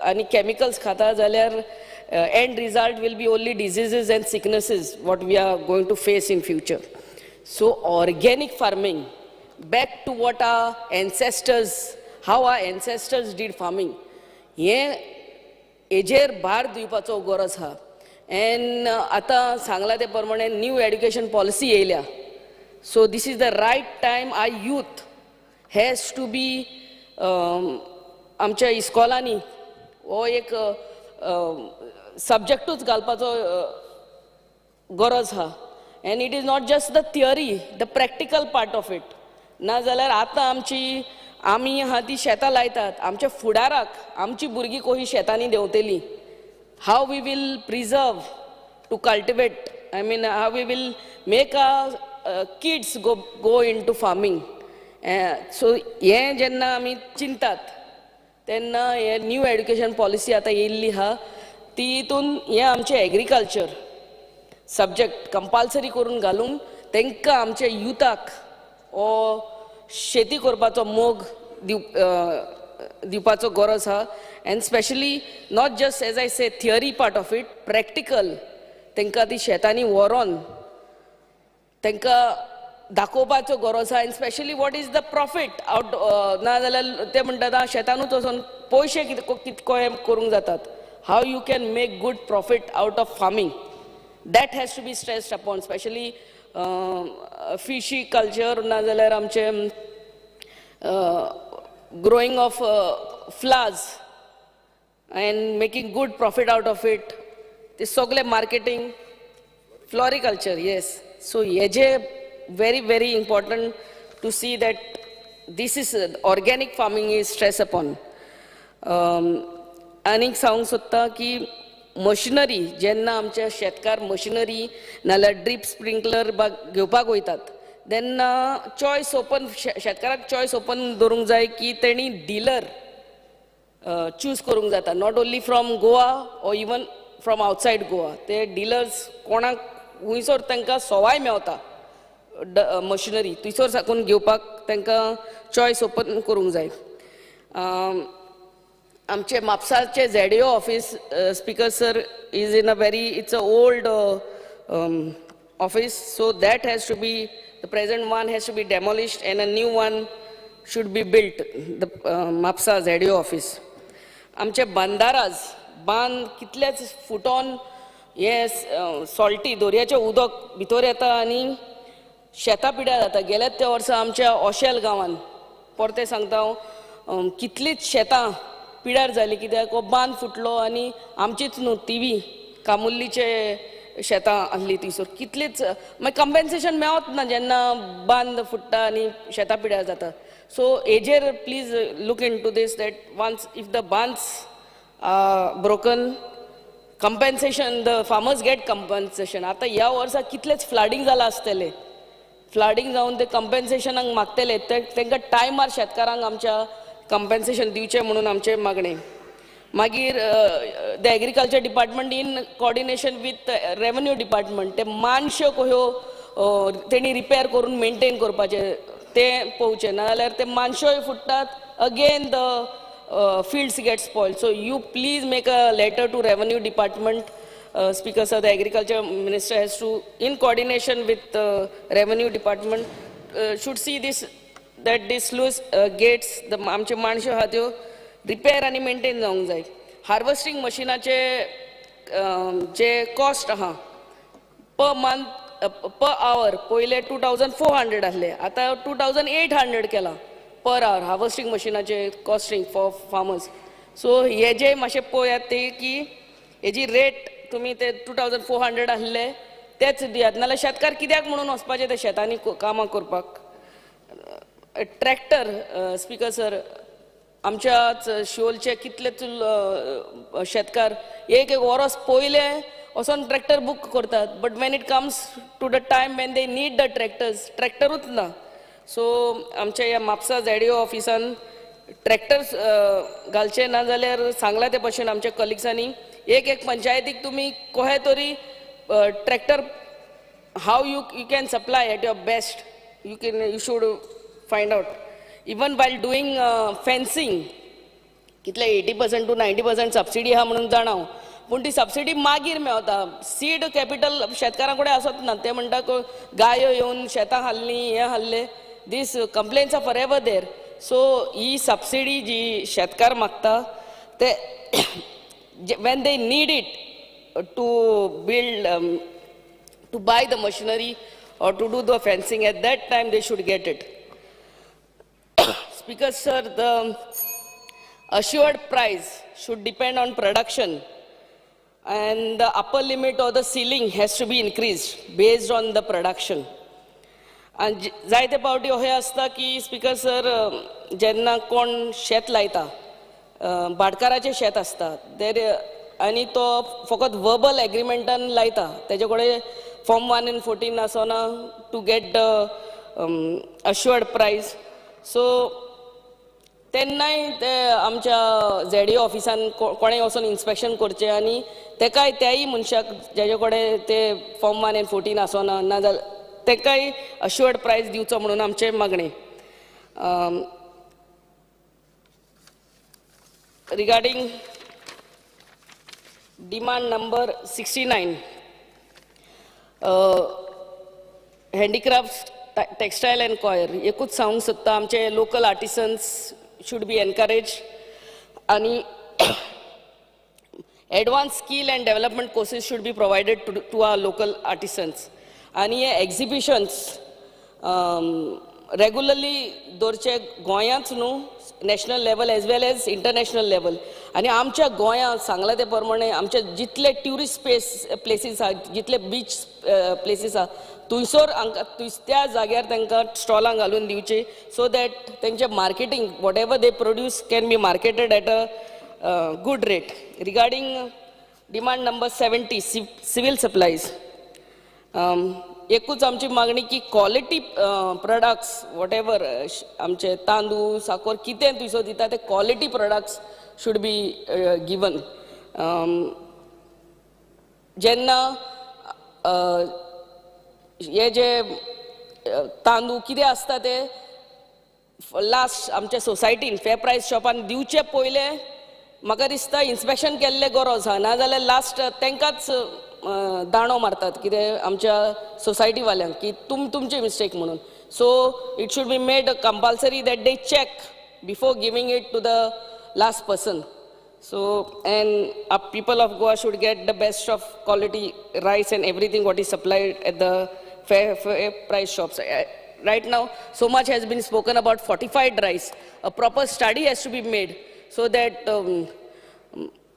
आनी chemicals खाता जाल्यार end result will be only diseases and sicknesses what we are going to face in future. So organic farming, back to what our ancestors, how our ancestors did farming, हें हेजेर भार दिवपाचो गरज आहा. And आतां सांगलां ते प्रमाणे न्यू एड्युकेशन पॉलिसी येयल्या. So this is the right time our youth has to be आमच्या इस्कॉलांनी हो एक सब्जॅक्टूच घालपाचो गरज आहा. And it is not just the theory, the practical part of it. ना जाल्यार आतां आमची आमी आहा ती शेतां लायतात, आमच्या फुडाराक आमची भुरगीं कशी शेतांनी देंवतली? How we will preserve to cultivate, I mean, how we will make our kids go into farming? So हें जेन्ना आमी चिंतात तेन्ना हे न्यू एड्युकेशन पॉलिसी आतां येयल्ली आहा, तितून हें आमचें एग्रीकल्चर सब्जॅक्ट कंपालसरी करून घालून तांकां आमच्या युथाक हो शेती करपाचो मोग दिवपाचो गरज आहा. And specially not just, as I say, theory part of it, practical तांकां ती शेतांनी व्हरोन तांकां दाखोवपाचो गरज आहा. And specially what is the profit out. ना जाल्यार ते म्हणटात शेतानूच वचोन पयशे कितें करूंक जातात. How you can make good profit out of farming, that has to be stressed upon, specially fishy culture, ना जाल्यार आमचे growing of flowers and making good profit out of it, ते सगळे मार्केटींग, फ्लॉरिकल्चर, येस. सो हेजे very very important to see that this is organic farming is stress upon. आनीक सांगूंक सोदता की मशिनरी, जेन्ना आमचे शेतकार मशिनरी नाल्यार ड्रीप स्प्रिंकलर घेवपाक वयतात तेन्ना चॉयस ओपन, शेतकाराक चॉयस ओपन दवरूंक जाय की तेणी डिलर चूज करूंक जाता, not only from Goa or even from outside Goa. ते डिलर्स कोणाक खुंयसर तांकां सवाय मेवता मशिनरी, थंयसर साकून घेवपाक तांकां चॉयस ओपन करूंक जाय. आमचे म्हापसाचे ZDO office, Speaker sir, is in a very, it's a old office, so that has to be, the present one has to be demolished and a new one should be built, the Mapusa ZDO office. आमचे बंदाराज बांद कितलेच futon हे salty दर्याचें उदक भितर येता आनी शेतां पिड्यार जाता. गेल्यात त्या वर्सा आमच्या ओशेल गांवान, परतें सांगता हांव, कितलींच शेतां पिड्यार जालीं कित्याक हो बांद फुटलो आनी आमचीच न्हू, तिवी कामुल्लीचे शेतां आसलीं थंयसर कितलींच. मागीर कंपेन्सेशन मेळत ना जेन्ना बांद फुट्टा आनी शेतां पिड्यार जाता. सो हेजेर please look into this, that once if the bunds broken, compensation, the farmers get compensation. आतां ह्या वर्सा कितलेच फ्लडिंग जालां आसतलें, फ्लडिंग जावन ते कंपेन्सेशनाक मागतले, ते तांकां टायमार शेतकारांक आमच्या कंपेन्सेशन दिवचें म्हणून आमचें मागणें. मागीर the agriculture department in coordination with revenue department ते मानश्यो कह्यो तेणी रिपेर करून मेनटेन करपाचें तें पळोवचें, नाजाल्यार ते मानश्योय फुट्टात, again the fields get spoil. So you please make a letter to revenue department, Speaker sir. The agriculture minister has to, in coordination with revenue department, should see this, that this sluice gates, the आमच्यो माणश्यो आहा त्यो repair आनी maintain जावंक जाय. Harvesting मशिनाचे जे cost आहा per month, per our, पयले 2400 आसले, आतां 2800 केलां पर our harvesting मशिनाचे costing for farmers. So हे जे मातशें पळयात ते की हेजी रेट तुमी ते 2400 आसले तेच दियात, नाल्यार शेतकार कित्याक म्हणून वचपाचे ते शेतांनी कामां करपाक? Tractor, speaker sir, आमच्याच शिवोलचे कितलेच शेतकार एक एक वरस पयलें वचोन ट्रॅक्टर बूक करतात, but when it comes to the time when they need the tractors, ट्रॅक्टरूच ना. सो आमच्या ह्या म्हापसा झेडीओ ऑफिसान ट्रॅक्टर्स घालचे ना जाल्यार सांगलां ते भशेन आमच्या कलिग्सांनी एक एक पंचायतीक तुमी कोहे तरी tractor how you can supply at your best, you should find out. Even while doing fencing, कितले 80% to 90% subsidy आहा म्हणून जाणा हांव, पूण ती सबसिडी मागीर मेवता. सीड कॅपिटल शेतकारां कडेन आसत ना, ते म्हणटा गायो येवन शेतां हाल्लीं, हें हाल्लें, these complaints are forever there. So he subsidy जी शेतकार मागता ते when they need it to build, to buy the machinery or to do the fencing, at that time they should get it. Speaker sir, the assured price should depend on production and the upper limit or the ceiling has to be increased based on the production. आनी जायते पावटी अशें आसता की speaker sir, जेन्ना कोण शेत लायता, भाटकाराचें शेत आसता देर, आनी तो फकत वर्बल एग्रीमेंटान लायता, तेजे कडेन फॉर्म 1 and 14 आसना to get the assured price. So तेन्नाय ते आमच्या झेडीओ ऑफिसान कोणें वचून इन्स्पेक्शन करचें आनी तेकाय त्याय मनशाक जेजे कडेन ते फॉर्म 1 and 14 आसना ना जाल्यार तेकाय अश्युअर्ड प्रायस दिवचो म्हणून आमचें मागणें. Regarding demand number 69, handicraft, textile and coir, एकूच सांगूंक सोदता, आमचे local artisans should be encourage आनी advance skill and development courses should be provided to our local artisans. आनी हे एक्झिबिशन्स रेगुलरली दवरचे गोंयांत न्हू, national level as well as international level. आनी आमच्या गोंयांत सांगलां ते प्रमाणे आमचे जितले ट्युरिस्ट प्लेसीस आहा, जितले बीच प्लेसीस आहा, थंयसर हांकां त्या जाग्यार तांकां स्टॉलां घालून दिवची, सो that तेंचें marketing whatever they produce can be marketed at a good rate. Regarding demand number 70, civil supplies, एकूच आमची मागणी की क्वॉलिटी प्रोडक्ट्स what ever आमचे तांदूळ साकर कितें थंयसर दिता ते quality products should be given. जेन्ना हे जे तांदूळ कितें आसता ते लास्ट आमच्या सोसायटीन फेर प्रायस शॉपान दिवचे पयलें म्हाका दिसता इन्स्पेक्शन केल्लें गरज आहा, नाजाल्यार लास्ट तांकांच दांडो मारतात कितें आमच्या सोसायटीवाल्यांक की तुमची मिस्टेक म्हणून. So it should be made compulsory that they check before giving it to the last person. So and people of Goa should get the best of quality rice and everything what is supplied at the fair price shops. Right now so much has been spoken about fortified rice. A proper study has to be made so that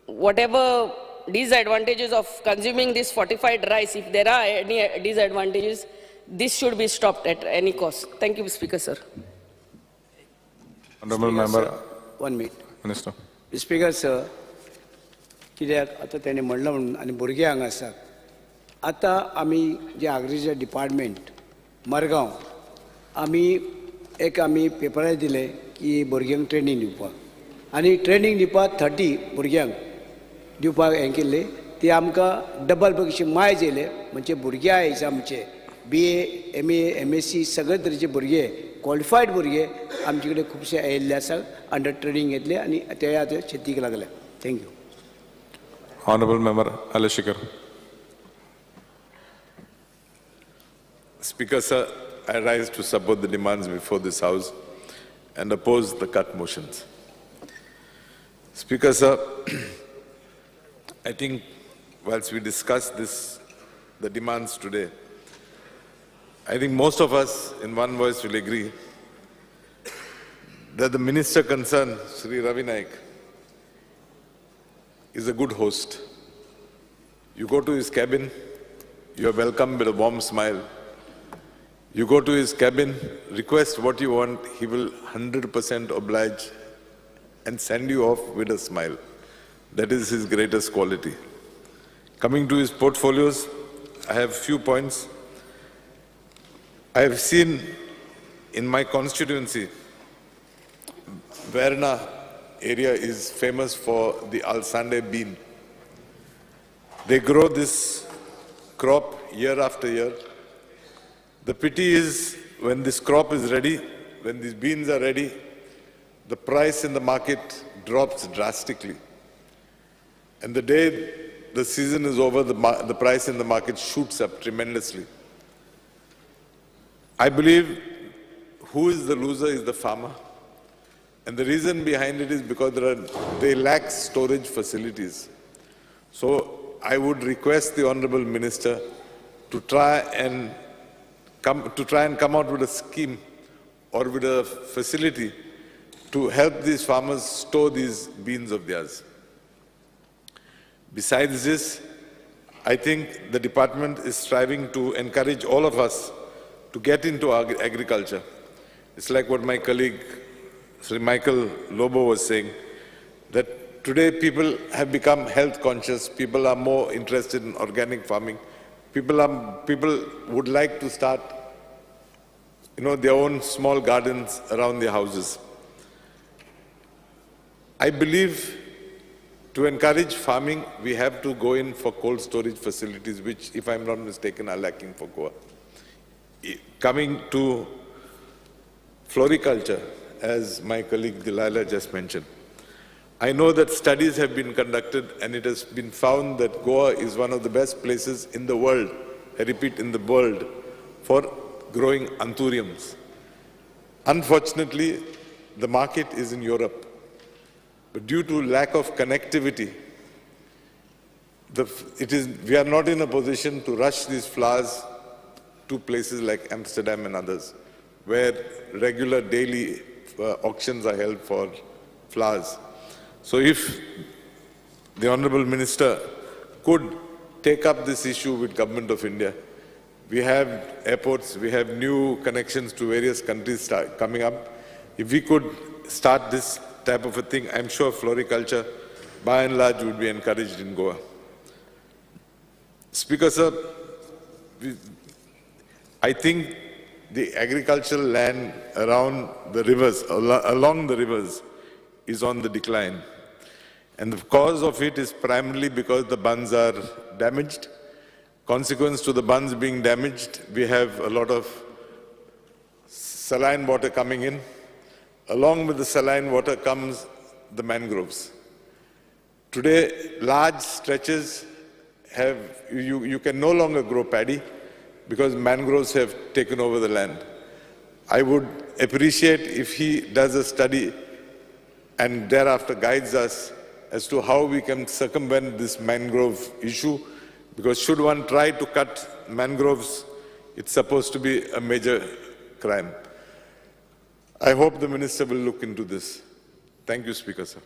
whatever disadvantages of consuming this fortified rice, if there are any disadvantages, this should be stopped at any cost. Thank you, Speaker sir. Honorable Member, 1 minute. Minister. Speaker sir, कित्याक आतां तेणें म्हणलां म्हणून आनी भुरगे हांगा आसात. आतां आमी जे एग्रीकल्चर डिपार्टमेंट मडगांव आमी एक आमी पेपरार दिले की भुरग्यांक ट्रेनींग दिवपाक, आनी ट्रेनींग दिवपाक 30 भुरग्यांक दिवपाक हें केल्लें, ती आमकां डबल कशी मायज येयले, म्हणजे भुरगे आयज आमचे BA, MA, MSc सगळे तरेचे भुरगे, क्वॉलिफायड भुरगे आमचे कडेन खुबशे आयिल्ले आसा, अंडर ट्रेनींग घेतले आनी ते आतां शेतीक लागले. Thank you. Honorable Member Aleshikar. Speaker sir, I rise to support the demands before this House and oppose the cut motions. Speaker sir, I think whilst we discuss this, the demands today, I think most of us in one voice will agree that the minister concerned, Shri Ravi Naik, is a good host. You go to his cabin, you are welcomed with a warm smile. You go to his cabin, request what you want, he will 100% oblige and send you off with a smile. That is his greatest quality. Coming to his portfolios, I have few points. I have seen in my constituency, Verna area is famous for the alsande bean. They grow this crop year after year. The pity is when this crop is ready, when these beans are ready, the price in the market drops drastically. And the day the season is over, the price in the market shoots up tremendously. I believe who is the loser is the farmer. And the reason behind it is because they lack storage facilities. So I would request the Honorable Minister to try and come out with a scheme or with a facility to help these farmers store these beans of theirs. Besides this, I think the department is striving to encourage all of us to get into agriculture. It's like what my colleague, Sri Michael Lobo, was saying, that today people have become health conscious, people are more interested in organic farming, people would like to start, their own small gardens around their houses. I believe to encourage farming, we have to go in for cold storage facilities, which, if I'm not mistaken, are lacking for Goa. Coming to floriculture, as my colleague Delilah just mentioned, I know that studies have been conducted and it has been found that Goa is one of the best places in the world, I repeat, in the world, for growing anthuriums. Unfortunately, the market is in Europe. But due to lack of connectivity, we are not in a position to rush these flowers to places like Amsterdam and others, where regular daily auctions are held for flowers. So if the Honorable Minister could take up this issue with Government of India, we have airports, we have new connections to various countries coming up. If we could start this type of a thing, I'm sure floriculture, by and large, would be encouraged in Goa. Speaker, sir, I think the agricultural land around the rivers, along the rivers, is on the decline. And the cause of it is primarily because the bunds are damaged. Consequence to the bunds being damaged, we have a lot of saline water coming in. Along with the saline water comes the mangroves. Today, large stretches have, you can no longer grow paddy because mangroves have taken over the land. I would appreciate if he does a study and thereafter guides us as to how we can circumvent this mangrove issue, because should one try to cut mangroves, it's supposed to be a major crime. I hope the minister will look into this. Thank you, Speaker, sir.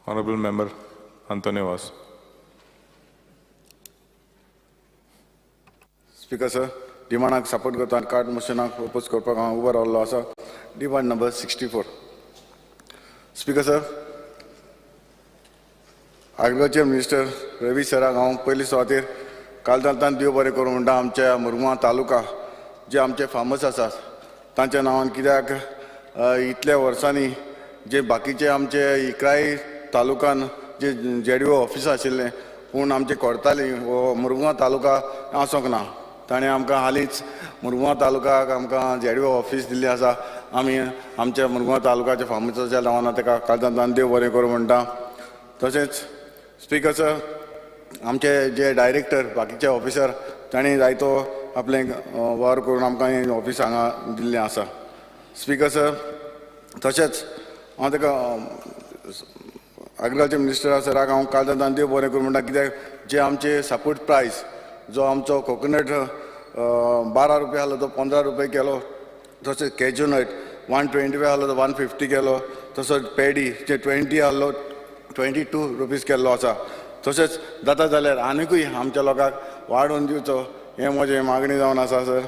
Honorable Member Antonio Vaz. Speaker, sir, डिमांडाक support करता आनी card मोशनाक oppose करपाक हांव उबो रावल्लो आसा. Demand number 64. Speaker sir, agriculture minister Ravi सराक हांव पयली सुवातेर कालदांतान देव बरें करूं म्हणटा. आमच्या मुरगांव तालुका जे आमचे फार्मर्स आसात तांच्या नांवान, कित्याक इतल्या वर्सांनी जे बाकीचे आमचे इकराय तालुकान जे जेडीओ ऑफिस आशिल्लें पूण आमचे कोरताली हो मुरगांव तालुका आसूंक ना. ताणें आमकां हालींच मुरगांव तालुकाक आमकां जेडीओ ऑफिस दिल्ली आसा. आमी आमच्या मुरगांव तालुकाच्या फार्मर्साच्या नांवान ताका काळजांतल्यान देव बरें करूं म्हणटा. तशेंच स्पिकर सर, आमचे जे डायरेक्टर बाकीचे ऑफिसर तांणी जायतो आपलें वावर करून आमकां हें ऑफिस हांगा दिल्लें आसा. स्पिकर सर, तशेंच हांव ताका एग्रीकल्चर मिनिस्टर सराक हांव काळजांतल्यान देव बरें करूं म्हणटा, कित्याक जे आमचे सपोर्ट प्रायस जो आमचो कोकोनट 12 रुपया आसलो तो 15 रुपया केलो, तशेंच कॅज्युनट 125 आसलो तो 150 केलो, तसोच पेडी जे 20 आसलो 22 रुपीज केल्लो आसा. तशेंच जाता जाल्यार आनिकूय आमच्या लोकांक वाडोवन दिवचो हें म्हजें मागणी जावन आसा सर.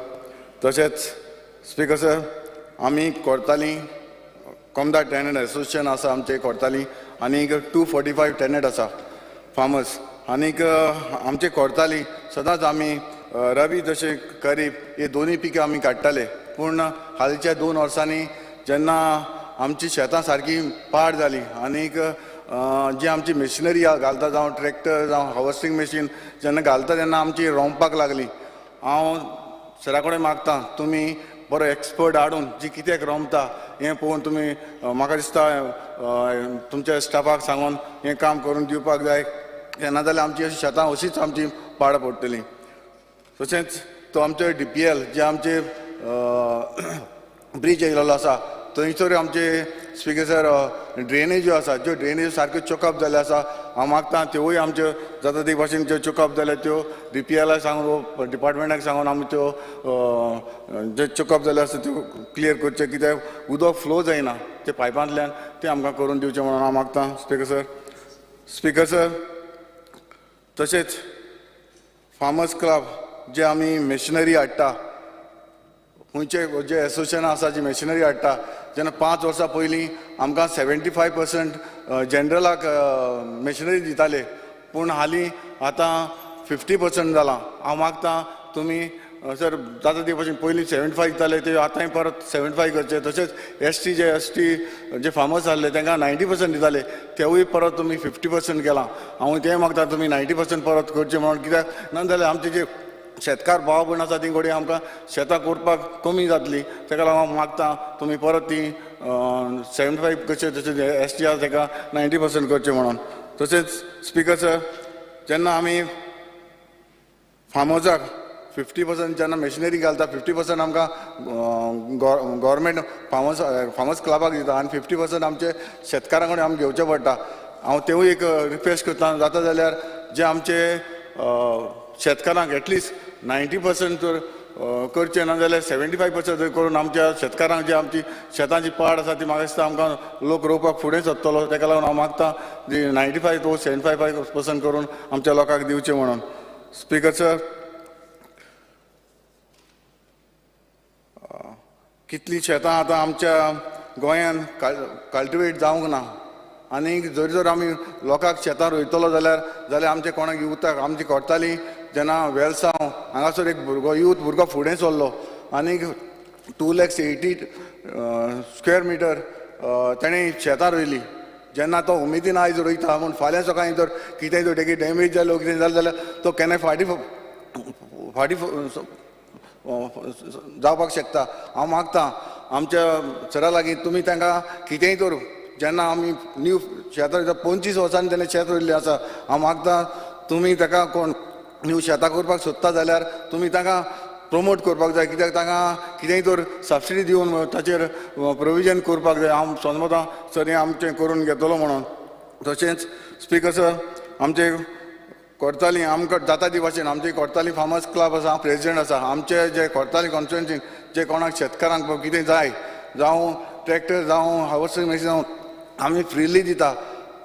तशेंच स्पीकर सर, आमी कोरताली कोमदार टेनंट एसोसिएशन आसा आमचें कोरताली आनीक 245 टेनंट आसा फार्मर्स आनीक आमचे कोरताली सदांच आमी रबी तशें खरीफ हे दोनूय पिकां आमी काडटाले. पूण हालींच्या 2 वर्सांनी जेन्ना आमची शेतां सारकी पाड जाली आनीक जी आमची मशिनरी घालता जावं ट्रॅक्टर जावं हार्वस्टिंग मशीन जेन्ना घालता तेन्ना आमची रोमपाक लागली. हांव सरा कडेन मागता तुमी बरो एक्सपर्ट हाडून जी कित्याक रोमता हें पळोवन तुमी म्हाका दिसता तुमच्या स्टाफाक सांगून हें काम करून दिवपाक जाय, ना जाल्यार आमची अशी शेतां अशीच आमची पाड पडटली. तशेंच तो आमचो DPL जे आमचे ब्रीज येयलेलो आसा थंयसर आमचे स्पीकर सर ड्रेनेज्यो आसा, ज्यो ड्रेनेज सारक्यो चोकअप जाल्यो आसा, हांव मागता त्योवूय आमच्यो जाता ते भाशेन ज्यो चोकअप जाल्या त्यो DPL सांगून डिपार्टमेंटाक सांगून आमी त्यो जे चोकअप जाल्यो आसा त्यो क्लियर करच्यो, कित्याक उदक फ्लो जायना ते पायपांतल्यान, तें आमकां करून दिवचें म्हणून हांव मागता स्पीकर सर. स्पीकर सर, तशेंच फार्मर्स क्लब जे आमी मशिनरी हाडटा, खंयचे जे एसोसिएशन आसा जी मशिनरी हाडटा, जेन्ना 5 वर्सां पयलीं आमकां 75% जनरलाक मशिनरी दिताले, पूण हालीं आतां 50% जालां. हांव मागता तुमी सर जाता ते भाशेन पयलीं 75 दिताले ते आतांय परत 75 करचे. तशेंच ST जे ST जे फार्मर्स आहले तांकां 90% दिताले तेवूय परत तुमी 50% केलां. हांव तें मागता तुमी 90% परत करचें म्हणून, कित्याक ना जाल्यार आमचे जे शेतकार भाव भयण आसा ती घडये आमकां शेतां करपाक कमी जातली. ताका लागून हांव मागता तुमी परत ती 75 करचे, तशेंच ST आसा ताका 90% करचें म्हणून. तशेंच स्पीकर सर, जेन्ना आमी फार्मर्साक 50% जेन्ना मशिनरी घालता 50% आमकां गव्हर्मेंट फार्मर्स क्लबाक दिता आनी 50% आमचे शेतकारां कडेन आमकां घेवचें पडटा. हांव तेवूय एक रिक्वेस्ट करता, जाता जाल्यार जे आमचे शेतकारांक एटलिस्ट 90% तर करचें, ना जाल्यार 75% जर करून आमच्या शेतकारांक जी आमची शेतांची पाड आसा ती म्हाका दिसता आमकां लोक रोवपाक फुडें सरतलो. ताका लागून हांव मागता जी 95 वो 75% करून आमच्या लोकांक दिवचें म्हणून. स्पीकर सर, कितलीं शेतां आतां आमच्या गोंयान कल्टिवेट जावंक ना आनी जरी जर आमी लोकांक शेतां रोयतलो जाल्यार आमचे कोणाक युथाक आमची कोरताली जेन्ना वेलसांव हांगासर एक भुरगो यूथ भुरगो फुडें सरलो आनी 280,000 स्क्वेअर मिटर तेणें शेतां रोयली. जेन्ना तो उमेदीन आयज रोयता पूण फाल्यां सकाळीं जर कितेंय जर तेगी डॅमेज जालो कितें जालें जाल्यार तो केन्नाय फाटीं फाटीं जावपाक शकता. हांव मागता आमच्या सरा लागीं तुमी तांकां कितेंय तर जेन्ना आमी न्यू शेतां 25 वर्सांनी तेणें शेत रोयल्लें आसा, हांव मागता तुमी ताका कोण न्यू शेतां करपाक सोदता जाल्यार तुमी तांकां प्रमोट करपाक जाय, कित्याक तांकां कितेंय तर सबसिडी दिवन ताचेर प्रोविजन करपाक जाय. हांव समजता सर हें आमचें करून घेतलो म्हणून. तशेंच स्पीकर सर, आमचे कोरताली आमकां जाता ती भाशेन आमची कोरताली फार्मर्स क्लब आसा, हांव प्रेजिडेंट आसा. आमचे जे कोरताली कॉन्स्टिट्युएन्सीन जे कोणाक शेतकारांक कितें जाय जावं ट्रॅक्टर जावं हार्वस्टिंग मशीन जावं आमी फ्रिली दिता.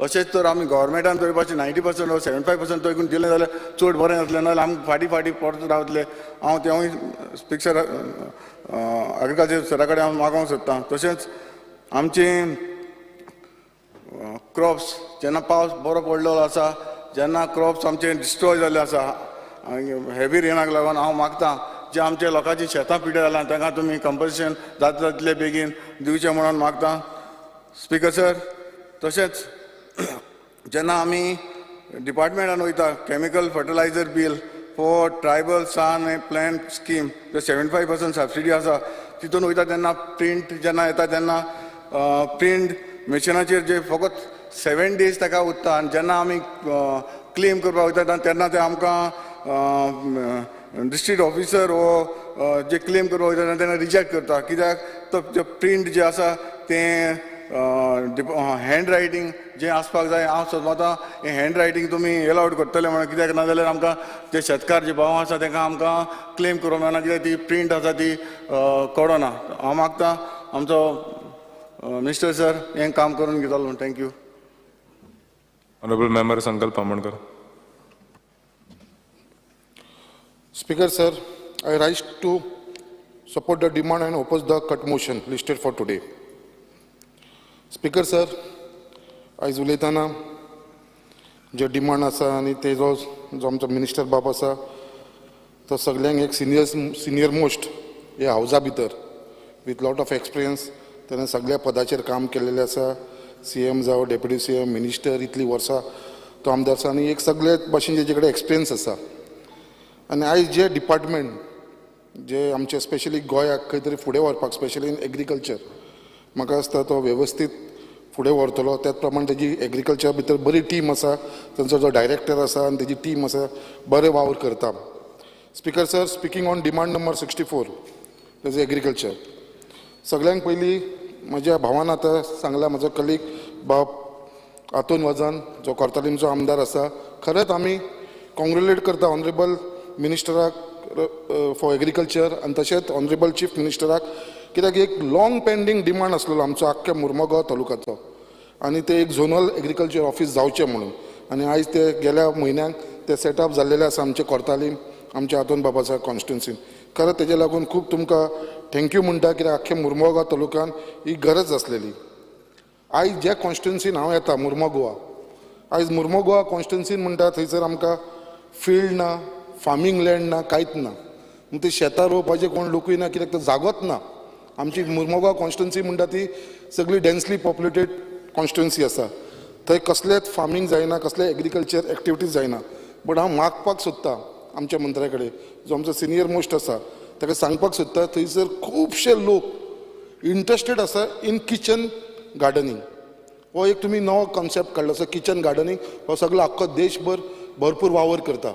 अशेंच तर आमी गव्हर्मेंटान तर भाशेन 90% वो 75% तर दिलें जाल्यार चड बरें जातलें, नाजाल्यार आमी फाटीं फाटीं परत रावतले. हांव तेवूय स्पीकर एग्रीकल्चर सरा कडेन हांव मागोवंक सोदतां. तशेंच आमची क्रॉप्स जेन्ना पावस बरो पडलेलो आसा जेन्ना क्रॉप्स आमचे डिस्ट्रॉय जाल्ले आसा हेवी रेनाक लागून, हांव मागता जे आमचे लोकांची शेतां पिड्ड्यार जालां तांकां तुमी कंपन्सेशन जाता जातले बेगीन दिवचें म्हणून मागता. स्पीकर सर, तशेंच जेन्ना आमी डिपार्टमेंटान वयता chemical fertilizer bill for tribal sun plan scheme 75% subsidy आसा तितून वयता तेन्ना प्रिंट जेन्ना येता तेन्ना प्रिंट मशिनाचेर जे फकत 7 डेज ताका उरता आनी जेन्ना आमी क्लेम करपाक वयता तेन्ना ते आमकां डिस्ट्रिक्ट ऑफिसर वो जे क्लेम करपाक वयता तेन्ना रिजेक्ट करता, कित्याक तो प्रिंट जे आसा तें हँड रायटींग जें आसपाक जाय. हांव समजता हें हँड रायटींग तुमी एलावड करतले म्हणून, कित्याक ना जाल्यार आमकां जे शेतकार जे भाव आसा तांकां आमकां क्लेम करूंक मेळना, कित्याक ती प्रिंट आसा ती कळना. हांव मागता आमचो मिनिस्टर सर हें काम करून घेतलो म्हूण. Thank you. Honourable member Sankalp Amonkar. Speaker sir, I rise to support the demand and oppose the cut motion listed for today. Speaker sir, आयज उलयतना जे डिमांड आसा आनी तेजो जो आमचो मिनिस्टर बाब आसा तो सगल्यांक एक सिनियर मोस्ट ह्या हावजा भितर विथ लॉट ऑफ एक्सपिरियन्स ताणें सगळ्या पदाचेर काम केल्लेलें आसा. CM जावं, डेप्युटी CM, minister, इतलीं वर्सां तो आमदार आसा आनी एक सगळे भाशेन तेजे कडेन एक्सपिरियन्स आसा. आनी आयज जे डिपार्टमेंट जे आमचे स्पेशली गोंयाक खंय तरी फुडें व्हरपाक, स्पेशली इन एग्रीकल्चर, म्हाका दिसता तो वेवस्थीत फुडें व्हरतलो. त्याच प्रमाणे तेजी एग्रीकल्चर भितर बरी टीम आसा, तांचो जो डायरेक्टर आसा आनी तेजी टीम आसा, बरे वावर करता. Speaker sir, speaking on demand number 64, तेजो एग्रीकल्चर. सगळ्यांक पयलीं म्हज्या भावान आतां सांगला, म्हजो कलीग बाब आतोन वजान जो कोर्तालीमचो आमदार आसा, खरेंच आमी कॉंग्रेलेट करता ऑनरेबल मिनिस्टराक फॉर एग्रीकल्चर आनी तशेंच ऑनरेबल चीफ मिनिस्टराक, कित्याक एक लाँग पेंडींग डिमांड आसलेलो आमचो आख्ख्या मुर्मगांव तालुक्याचो आनी ते एक झोनल एग्रीकल्चर ऑफीस जावचें म्हणून. आनी आयज ते गेल्या म्हयन्याक ते सेटअप जाल्लेले आसा आमचे कोर्तालीम, आमच्या आतोन बाबाच्या कॉन्स्टिट्युन्सीन. खरें तेजे लागून खूब तुमकां thank you म्हणटा, कित्याक आख्ख्या मुर्मगांव तालुक्यान ही गरज आसलेली. आयज ज्या कॉन्स्टिट्युन्सीन हांव येता, मुर्मगोवा, आयज मुर्मगोवा कॉन्स्टिट्युन्सीन म्हणटा थंयसर आमकां फिल्ड ना, फार्मींग लँड ना, कांयच ना. ते शेतां रोवपाचें कोण लोकूय ना, कित्याक तो जागोच ना. आमची मुर्मगांव कॉन्स्टिट्युन्सी म्हणटा ती सगळी डेन्सली पॉप्युलेटेड कॉन्स्टिट्युन्सी आसा, थंय कसलेंच फार्मींग जायना, कसलें एग्रीकल्चर एक्टिविटीज जायना. बट हांव मागपाक सोदता आमच्या मंत्र्या कडेन, जो आमचो सिनियर मोस्ट आसा, ताका सांगपाक सोदता थंयसर खुबशे लोक इंट्रस्टेड आसा इन किचन गार्डनींग. हो एक तुमी नवो कॉन्सेप्ट काडलो आसा किचन गार्डनींग, हो सगळो आख्खो देशभर भरपूर वावर करता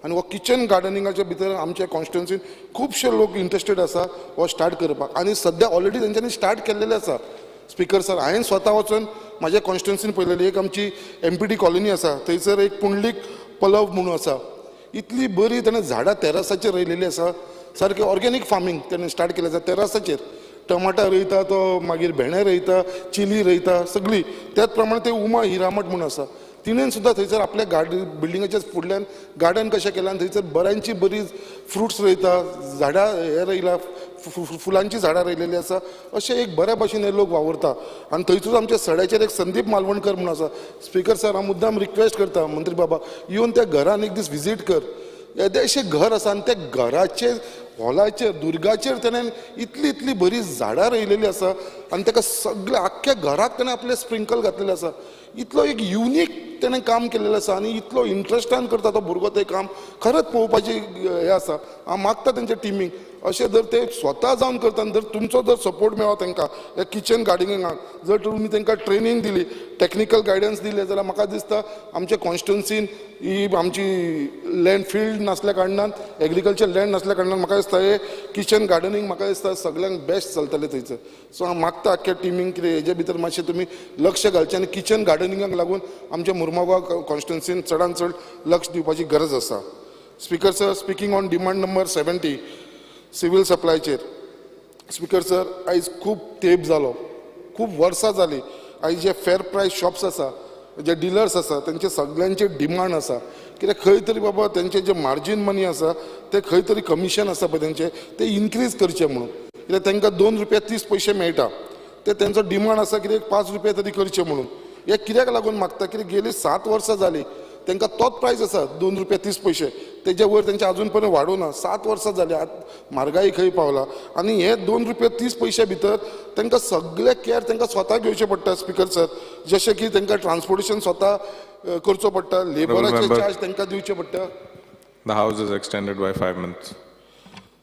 आनी हो किचन गार्डनिंगाच्या भितर आमच्या कॉन्स्टिट्युन्सीन खुबशे लोक इंट्रस्टेड आसा हो स्टार्ट करपाक आनी सद्या ऑलरेडी तेंच्यांनी स्टार्ट केल्लेले आसा. स्पीकर सर, हांवें स्वता वचून म्हाज्या कॉन्स्टिट्युन्सीन पळयलेली एक आमची MPD colony आसा, थंयसर एक पुंडलीक पलव म्हणून आसा, इतली बरी ताणें झाडां तेरासाचेर रोयलेली आसा, सारकें ऑर्गेनीक फार्मींग ताणें स्टार्ट केलें आसा. तेरासाचेर टमाटा रोयता तो, मागीर भेंडे रोयता, चिली रोयता, सगळी. त्याच प्रमाणे ते उमा हिरामठ म्हणून आसा, तिणेन सुद्दां थंयसर आपल्या गार्डन बिल्डिंगाच्या फुडल्यान गार्डन कशें केलां आनी थंयसर बऱ्यांची बरी फ्रुट्स रोयता, झाडां हे रोयला, फुलांची झाडां रोयलेली आसा. अशें एक बऱ्या भाशेन हे लोक वावुरता. आनी थंयसर आमच्या सड्याचेर एक संदीप मालवणकर म्हणून आसा. स्पीकर सर, हांव मुद्दाम रिक्वेस्ट करता मंत्री बाबा, येवन त्या घरान एक दीस विजीट कर. येदेशें घर आसा आनी त्या घराचेर, हॉलाचेर, दुर्गाचेर ताणें इतली इतली बरी झाडां रोयलेली आसा आनी ताका सगळ्या आख्ख्या घराक ताणें आपलें स्प्रिंकल घातलेलें आसा. इतलो एक युनीक ताणें काम केल्लें आसा आनी इतलो इंट्रस्टान करता तो भुरगो तें काम, खरेंच पळोवपाचें हें आसा. हांव मागता तेंच्या टिमीक अशें जर ते स्वता जावन करता आनी जर तुमचो जर सपोर्ट मेळ्ळो तांकां ह्या किचन गार्डनिंगाक, जर तुमी तांकां ट्रेनींग दिली, टॅक्निकल गायडन्स दिलें जाल्यार म्हाका दिसता आमच्या कॉन्स्टिट्युन्सीन ही आमची लँड फिल्ड नासल्या कारणान, एग्रीकल्चर लँड नासल्या कारणान म्हाका दिसता हे किचन गार्डनिंग म्हाका दिसता सगळ्यांक बेस्ट चलतलें थंयसर. सो हांव मागता आख्ख्या टिमींक कितें हेजे भितर मातशें तुमी लक्ष घालचें आनी किचन गार्डनिंगाक लागून आमच्या मुर्मगांव कॉन्स्टिट्युन्सीन चडान चड लक्ष दिवपाची गरज आसा. Speaker sir, speaking on demand number 70, civil सप्लायचेर. Speaker sir, आयज खूब तेंप जालो, खूब वर्सां जालीं, आयज जे फेर प्रायस शॉप्स आसा, जे डिलर्स आसा, तेंचे सगळ्यांचे डिमांड आसा कित्याक खंय तरी बाबा तेंचे जे मार्जीन मनी आसा ते खंय तरी कमिशन आसा पळय तेंचे, ते इनक्रीज करचे म्हणून. कित्याक तांकां 2 रुपया 30 पयशे मेळटा, ते तेंचो डिमांड आसा कित्याक 5 रुपया तरी करचे म्हणून. हे कित्याक लागून मागता, कित्याक गेली 7 वर्सां जालीं तांकां तोच प्रायस आसा 2 रुपया 30 पयशे, तेजे वयर तेंचे आजून पर्यंत वाडूना. 7 वर्सां जालीं, आतां म्हारगाय खंय पावला आनी हे 2 रुपया 30 पयशे भितर तांकां सगळे केअर तांकां स्वता घेवचें पडटा. स्पीकर सर, जशें की तांकां ट्रान्सपोर्टेशन स्वता करचो पडटा, लेबराचे चार्ज तांकां दिवचे पडटा. The house is extended by 5 minutes.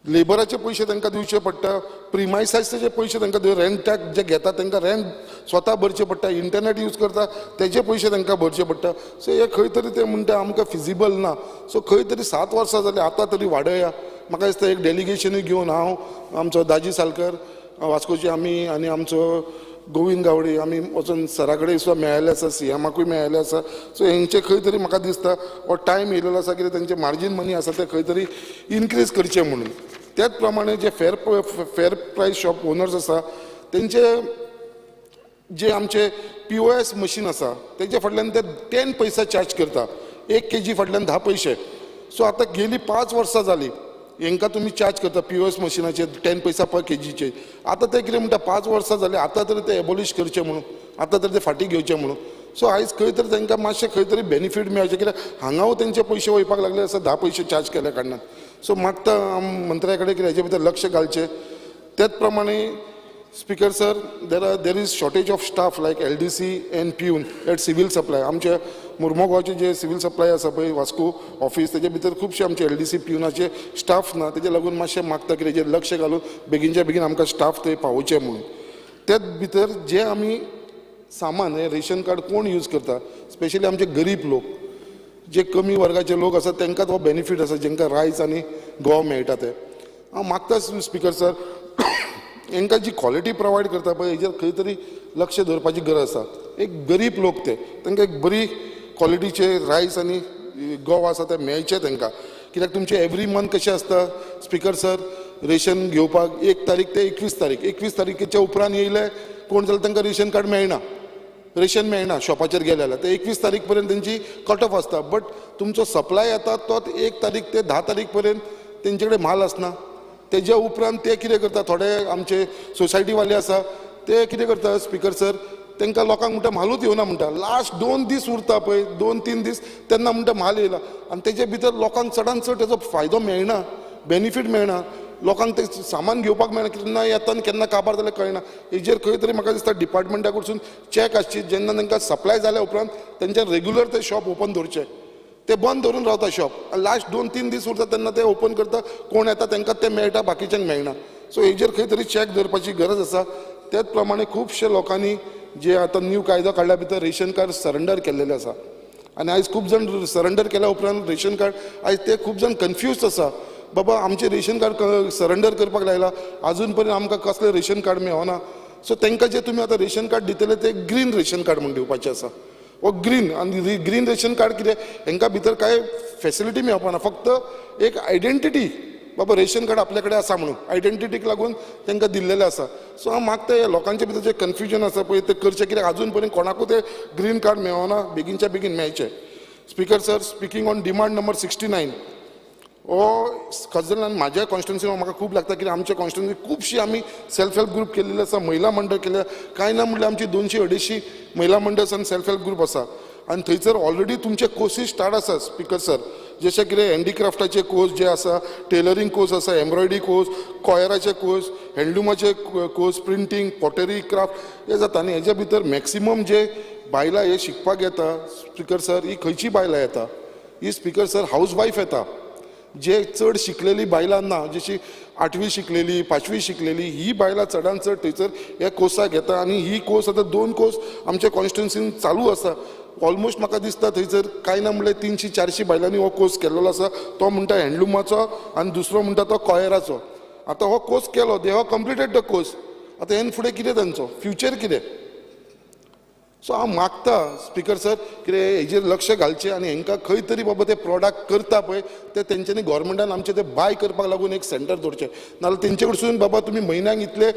लेबराचे पयशे तांकां दिवचे पडटा, प्रिमायसाचे पयशे तांकां दिवचे, रेंटाक जे घेता तांकां रेंट स्वता भरचें पडटा, इंटरनेट यूज करता तेजे पयशे तांकां भरचे पडटा. सो हे खंय तरी ते म्हणटा आमकां फिजिबल ना. सो खंय तरी 7 वर्सां जालीं, आतां तरी वाडया. म्हाका दिसता एक डेलिगेशनूय घेवन हांव, आमचो दाजी सालकर वास्कोची आमी आनी आमचो गोविंद गावडे आमी वचून सरा कडेन सुद्दां मेळिल्ले आसा, सीएमाकूय मेळिल्ले आसा. सो हेंचे खंय तरी म्हाका दिसता हो टायम येयलेलो आसा कित्याक तेंचे मार्जीन मनी आसा ते खंय तरी इनक्रीज करचे म्हणून. त्याच प्रमाणे जे फेर प्रायस शॉप ओनर्स आसा तेंचे जे आमचे POS machine आसा तेजे फाटल्यान ते 10 पैसा चार्ज करता, 1 kg फाटल्यान 10 पयशे. सो आतां गेली 5 वर्सां जाली हेंकां तुमी चार्ज करता पीओएस मशिनाचेर 10 पैसा पर केजीचेर. आतां ते कितें म्हणटा 5 वर्सां जाली आतां तरी ते एबोलिश करचे म्हणून, आतां तरी ते फाटीं घेवचे म्हणून. सो आयज खंय तरी तांकां मातशें खंय तरी बेनिफीट मेळचें, कित्याक हांगाव तेंचे पयशे वयपाक लागले आसा 10 पयशे चार्ज केल्या कारणान. सो मागता मंत्र्या कडेन की हेजे भितर लक्ष घालचें. तेच प्रमाणे speaker sir, there is shortage of staff like LDC and peon at civil supply. आमचे मुर्मोगांवचे जे सिवील सप्लाय आसा पळय वास्को ऑफिस, तेजे भितर खुबशे आमचे LDC पिवनाचे स्टाफ ना, तेजे लागून मातशें मागता की तेजेर लक्ष घालून बेगीनच्या बेगीन आमकां स्टाफ थंय पावोवचें म्हणून. तेच भितर जे आमी सामान हे रेशन कार्ड कोण यूज करता, स्पेशली आमचे गरीब लोक, जे कमी वर्गाचे लोक आसा तांकां तो बेनिफीट आसा, जेंकां रायस आनी गंव मेळटा ते. हांव मागता स्पिकर सर, हांकां जी क्वॉलिटी प्रोवायड करता पळय हेजेर खंय तरी लक्ष दवरपाची गरज आसा. एक गरीब लोक ते, तांकां एक बरी क्वॉलिटीचे रायस आनी गंव आसा ते मेळचे तांकां, कित्याक तुमचें एवरी मंथ कशें आसता स्पिकर सर, रेशन घेवपाक 1 तारीख ते 21 तारीख, 21 तारखेच्या उपरांत येयले कोण जाल्यार तांकां रेशन कार्ड मेळना, रेशन मेळना शॉपाचेर गेले जाल्यार. ते 21 तारीख पर्यंत तेंची कट ऑफ आसता, बट तुमचो सप्लाय येता तो 1 तारीख ते 10 तारीख पर्यंत तेंचे कडेन म्हाल आसना. तेज्या उपरांत ते कितें करता, थोडे आमचे सोसायटीवाले आसा ते कितें करता स्पिकर सर, तांकां लोकांक म्हणटा म्हालूच येवना म्हणटा, लास्ट 2 दीस उरता पळय, 2-3 दीस तेन्ना म्हणटा म्हाल येयला, आनी तेजे भितर लोकांक चडान चड तेजो फायदो मेळना, बेनिफीट मेळना, लोकांक तें सामान घेवपाक मेळना, केन्ना येता आनी केन्ना काबार जाल्यार कळना. हेजेर खंय तरी म्हाका दिसता डिपार्टमेंटा कडसून चॅक आसची, जेन्ना तांकां सप्लाय जाल्या उपरांत तेंच्या रेगुलर ते शॉप ओपन दवरचें, ते बंद दवरून रावता शॉप, लास्ट 2-3 दीस उरता तेन्ना ते ओपन करता, कोण येता तांकां ते मेळटा, बाकीच्यांक मेळना. सो हेजेर खंय तरी चॅक दवरपाची गरज आसा. तेच प्रमाणे खुबशे लोकांनी जे आतां न्यू कायदो काडल्या भितर रेशन कार्ड सरेंडर केल्लेलें आसा, आनी आयज खूब जाण सरेंडर केल्या उपरांत रेशन कार्ड आयज ते खूब जाण कन्फ्यूज आसा, बाबा आमचें रेशन कार्ड सरेंडर करपाक लायला, आजून पर्यंत आमकां कसलें रेशन कार्ड मेळना. सो तांकां जें तुमी आतां रेशन कार्ड दितले ते ग्रीन रेशन कार्ड म्हूण दिवपाचें आसा, हो ग्रीन आनी ग्रीन रेशन कार्ड कितें हेंकां भितर कांय फेसिलिटी मेळपाना, फक्त एक आयडेंटिटी, बाबा रेशन कार्ड आपल्या कडेन आसा म्हणून आयडेंटिटीक लागून तांकां दिल्लेलें आसा. सो हांव मागता ह्या लोकांचे भितर जें कन्फ्युजन आसा पळय तें करचें, कित्याक आजून पर्यंत कोणाकूच तें ग्रीन कार्ड मेळना, बेगीनच्या बेगीन मेळचें. Speaker sir, speaking on demand number 69, हो खास आनी म्हाज्या कॉन्स्टिट्युन्सी म्हाका खूब लागता, कित्याक आमच्या कॉन्स्टिट्युन्सी खुबशी आमी सेल्फ हेल्प ग्रूप केल्ले आसा, महिला मंडळ केल्ले, कांय ना म्हणल्यार आमची 200-250 महिला मंडळ आनी सेल्फ हेल्प ग्रूप आसा, आनी थंयसर ऑलरेडी तुमचे कोर्सीस स्टार्ट आसा स्पिकर सर, जशें कितें हँडीक्राफ्टाचे कोर्स जे आसा, टेलरींग कोर्स आसा, एम्ब्रॉयडरी कोर्स, कॉयराचे कोर्स, हँडलुमाचे कोर्स, प्रिंटींग, पॉटरी क्राफ्ट हे जाता. आनी हेज्या भितर मॅक्सिमम जे बायलां हे शिकपाक येता स्पिकर सर, ही खंयची बायलां येता, ही स्पिकर सर हावज वायफ येता, जे चड शिकलेली बायलां ना, जशी 8वी शिकलेली, 5वी शिकलेली, ही बायलां चडान चड थंयसर ह्या कोर्साक येता. आनी ही कोर्स आतां 2 कोर्स आमच्या कॉन्स्टिट्युन्सीन चालू आसा, ऑलमोस्ट म्हाका दिसता थंयसर कांय ना म्हणल्यार 300-400 बायलांनी हो कोर्स केल्लो आसा. तो म्हणटा हँडलुमाचो आनी दुसरो म्हणटा तो कॉयराचो. आतां हो कोर्स केलो, they have completed the course, आतां हेन फुडें कितें तांचो फ्युचर कितें? सो हांव मागता स्पिकर सर कितें हेजेर लक्ष घालचें आनी हेंकां खंय तरी बाबा ते प्रोडक्ट करता पळय ते तेंच्यांनी गोवोरमेंटान आमचें ते बाय करपाक लागून एक सेंटर दवरचें, नाजाल्यार तेंचे कडसून बाबा तुमी म्हयन्याक इतले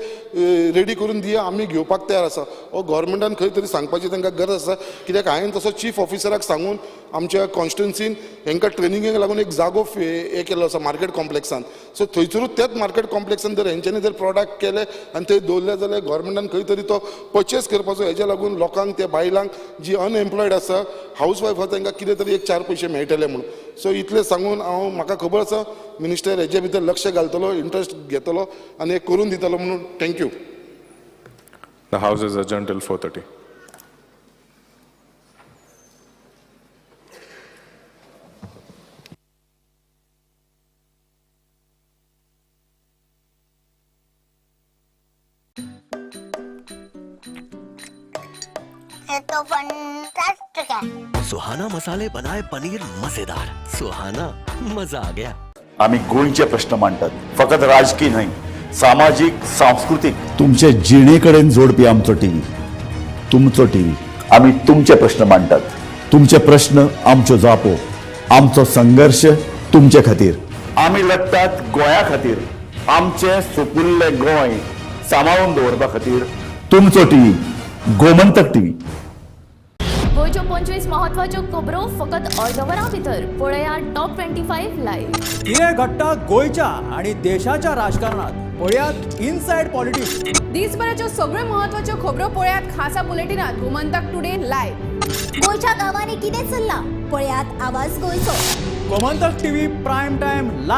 रेडी करून दिया, आमी घेवपाक तयार आसा, हो गोवोरमेंटान खंय तरी सांगपाची तांकां गरज आसा. कित्याक हांवें तसो चीफ ऑफिसराक सांगून आमच्या कॉन्स्टिट्युन्सीन हेंकां ट्रेनिंगेक लागून एक जागो हे केल्लो आसा मार्केट कॉम्प्लेक्सान. सो थंयसरूच त्याच मार्केट कॉम्प्लेक्सान जर हेंच्यांनी जर प्रोडक्ट केले आनी थंय दवरले जाल्यार गोवोरमेंटान खंय तरी तो पर्चेस करपाचो, हेज्या लागून लोकांक, त्या बायलांक जी अनएम्प्लॉयड आसा, हावज वायफ आसा, तांकां कितें तरी एक 4 पयशे मेळटले म्हणून. सो इतलें सांगून हांव, म्हाका खबर आसा मिनिस्टर हेजे भितर लक्ष घालतलो, इंट्रस्ट घेतलो आनी हें करून दितलो म्हणून. Thank you. The house is adjourned till 4:30. ये तो फंटास्टिक है। सुहाना मसाले बनाए पनीर मजेदार, सुहाना मजा आ गया। आम्ही गोंयचे प्रश्न मांडतात, फकत राजकीय न्हय, सामाजीक, सांस्कृतीक, तुमचे जिणेकडेन जोडपी आमचो टीव्ही, तुमचो टीव्ही। आम्ही तुमचे प्रश्न मांडतात, तुमचे प्रश्न आमच्यो जापो, आमचो संघर्ष तुमचे खातीर। आम्ही लढतात गोंया खातीर, आमचे सुपुल्ले गोंय सांबाळून दवरपा खातीर। तुमचो टीव्ही, गोमंतक टीव्ही। गोंयच्यो 25 म्हत्वाच्यो खबरो फकत अर्द वरां भितर. पळयात टॉप 25 लायव्ह. कितें घडटा गोंयच्या आनी देशाच्या राजकारणात, पळयात इनसायड पॉलिटिक्स. दिसभराच्यो सगळ्यो म्हत्वाच्यो खबरो पळयात खासा बुलेटिनात गोमंतक टुडे लायव्ह. गोंयच्या गांवांनी कितें चल्लां पळयात आवाज गोंयचो. Gomantak TV prime time live.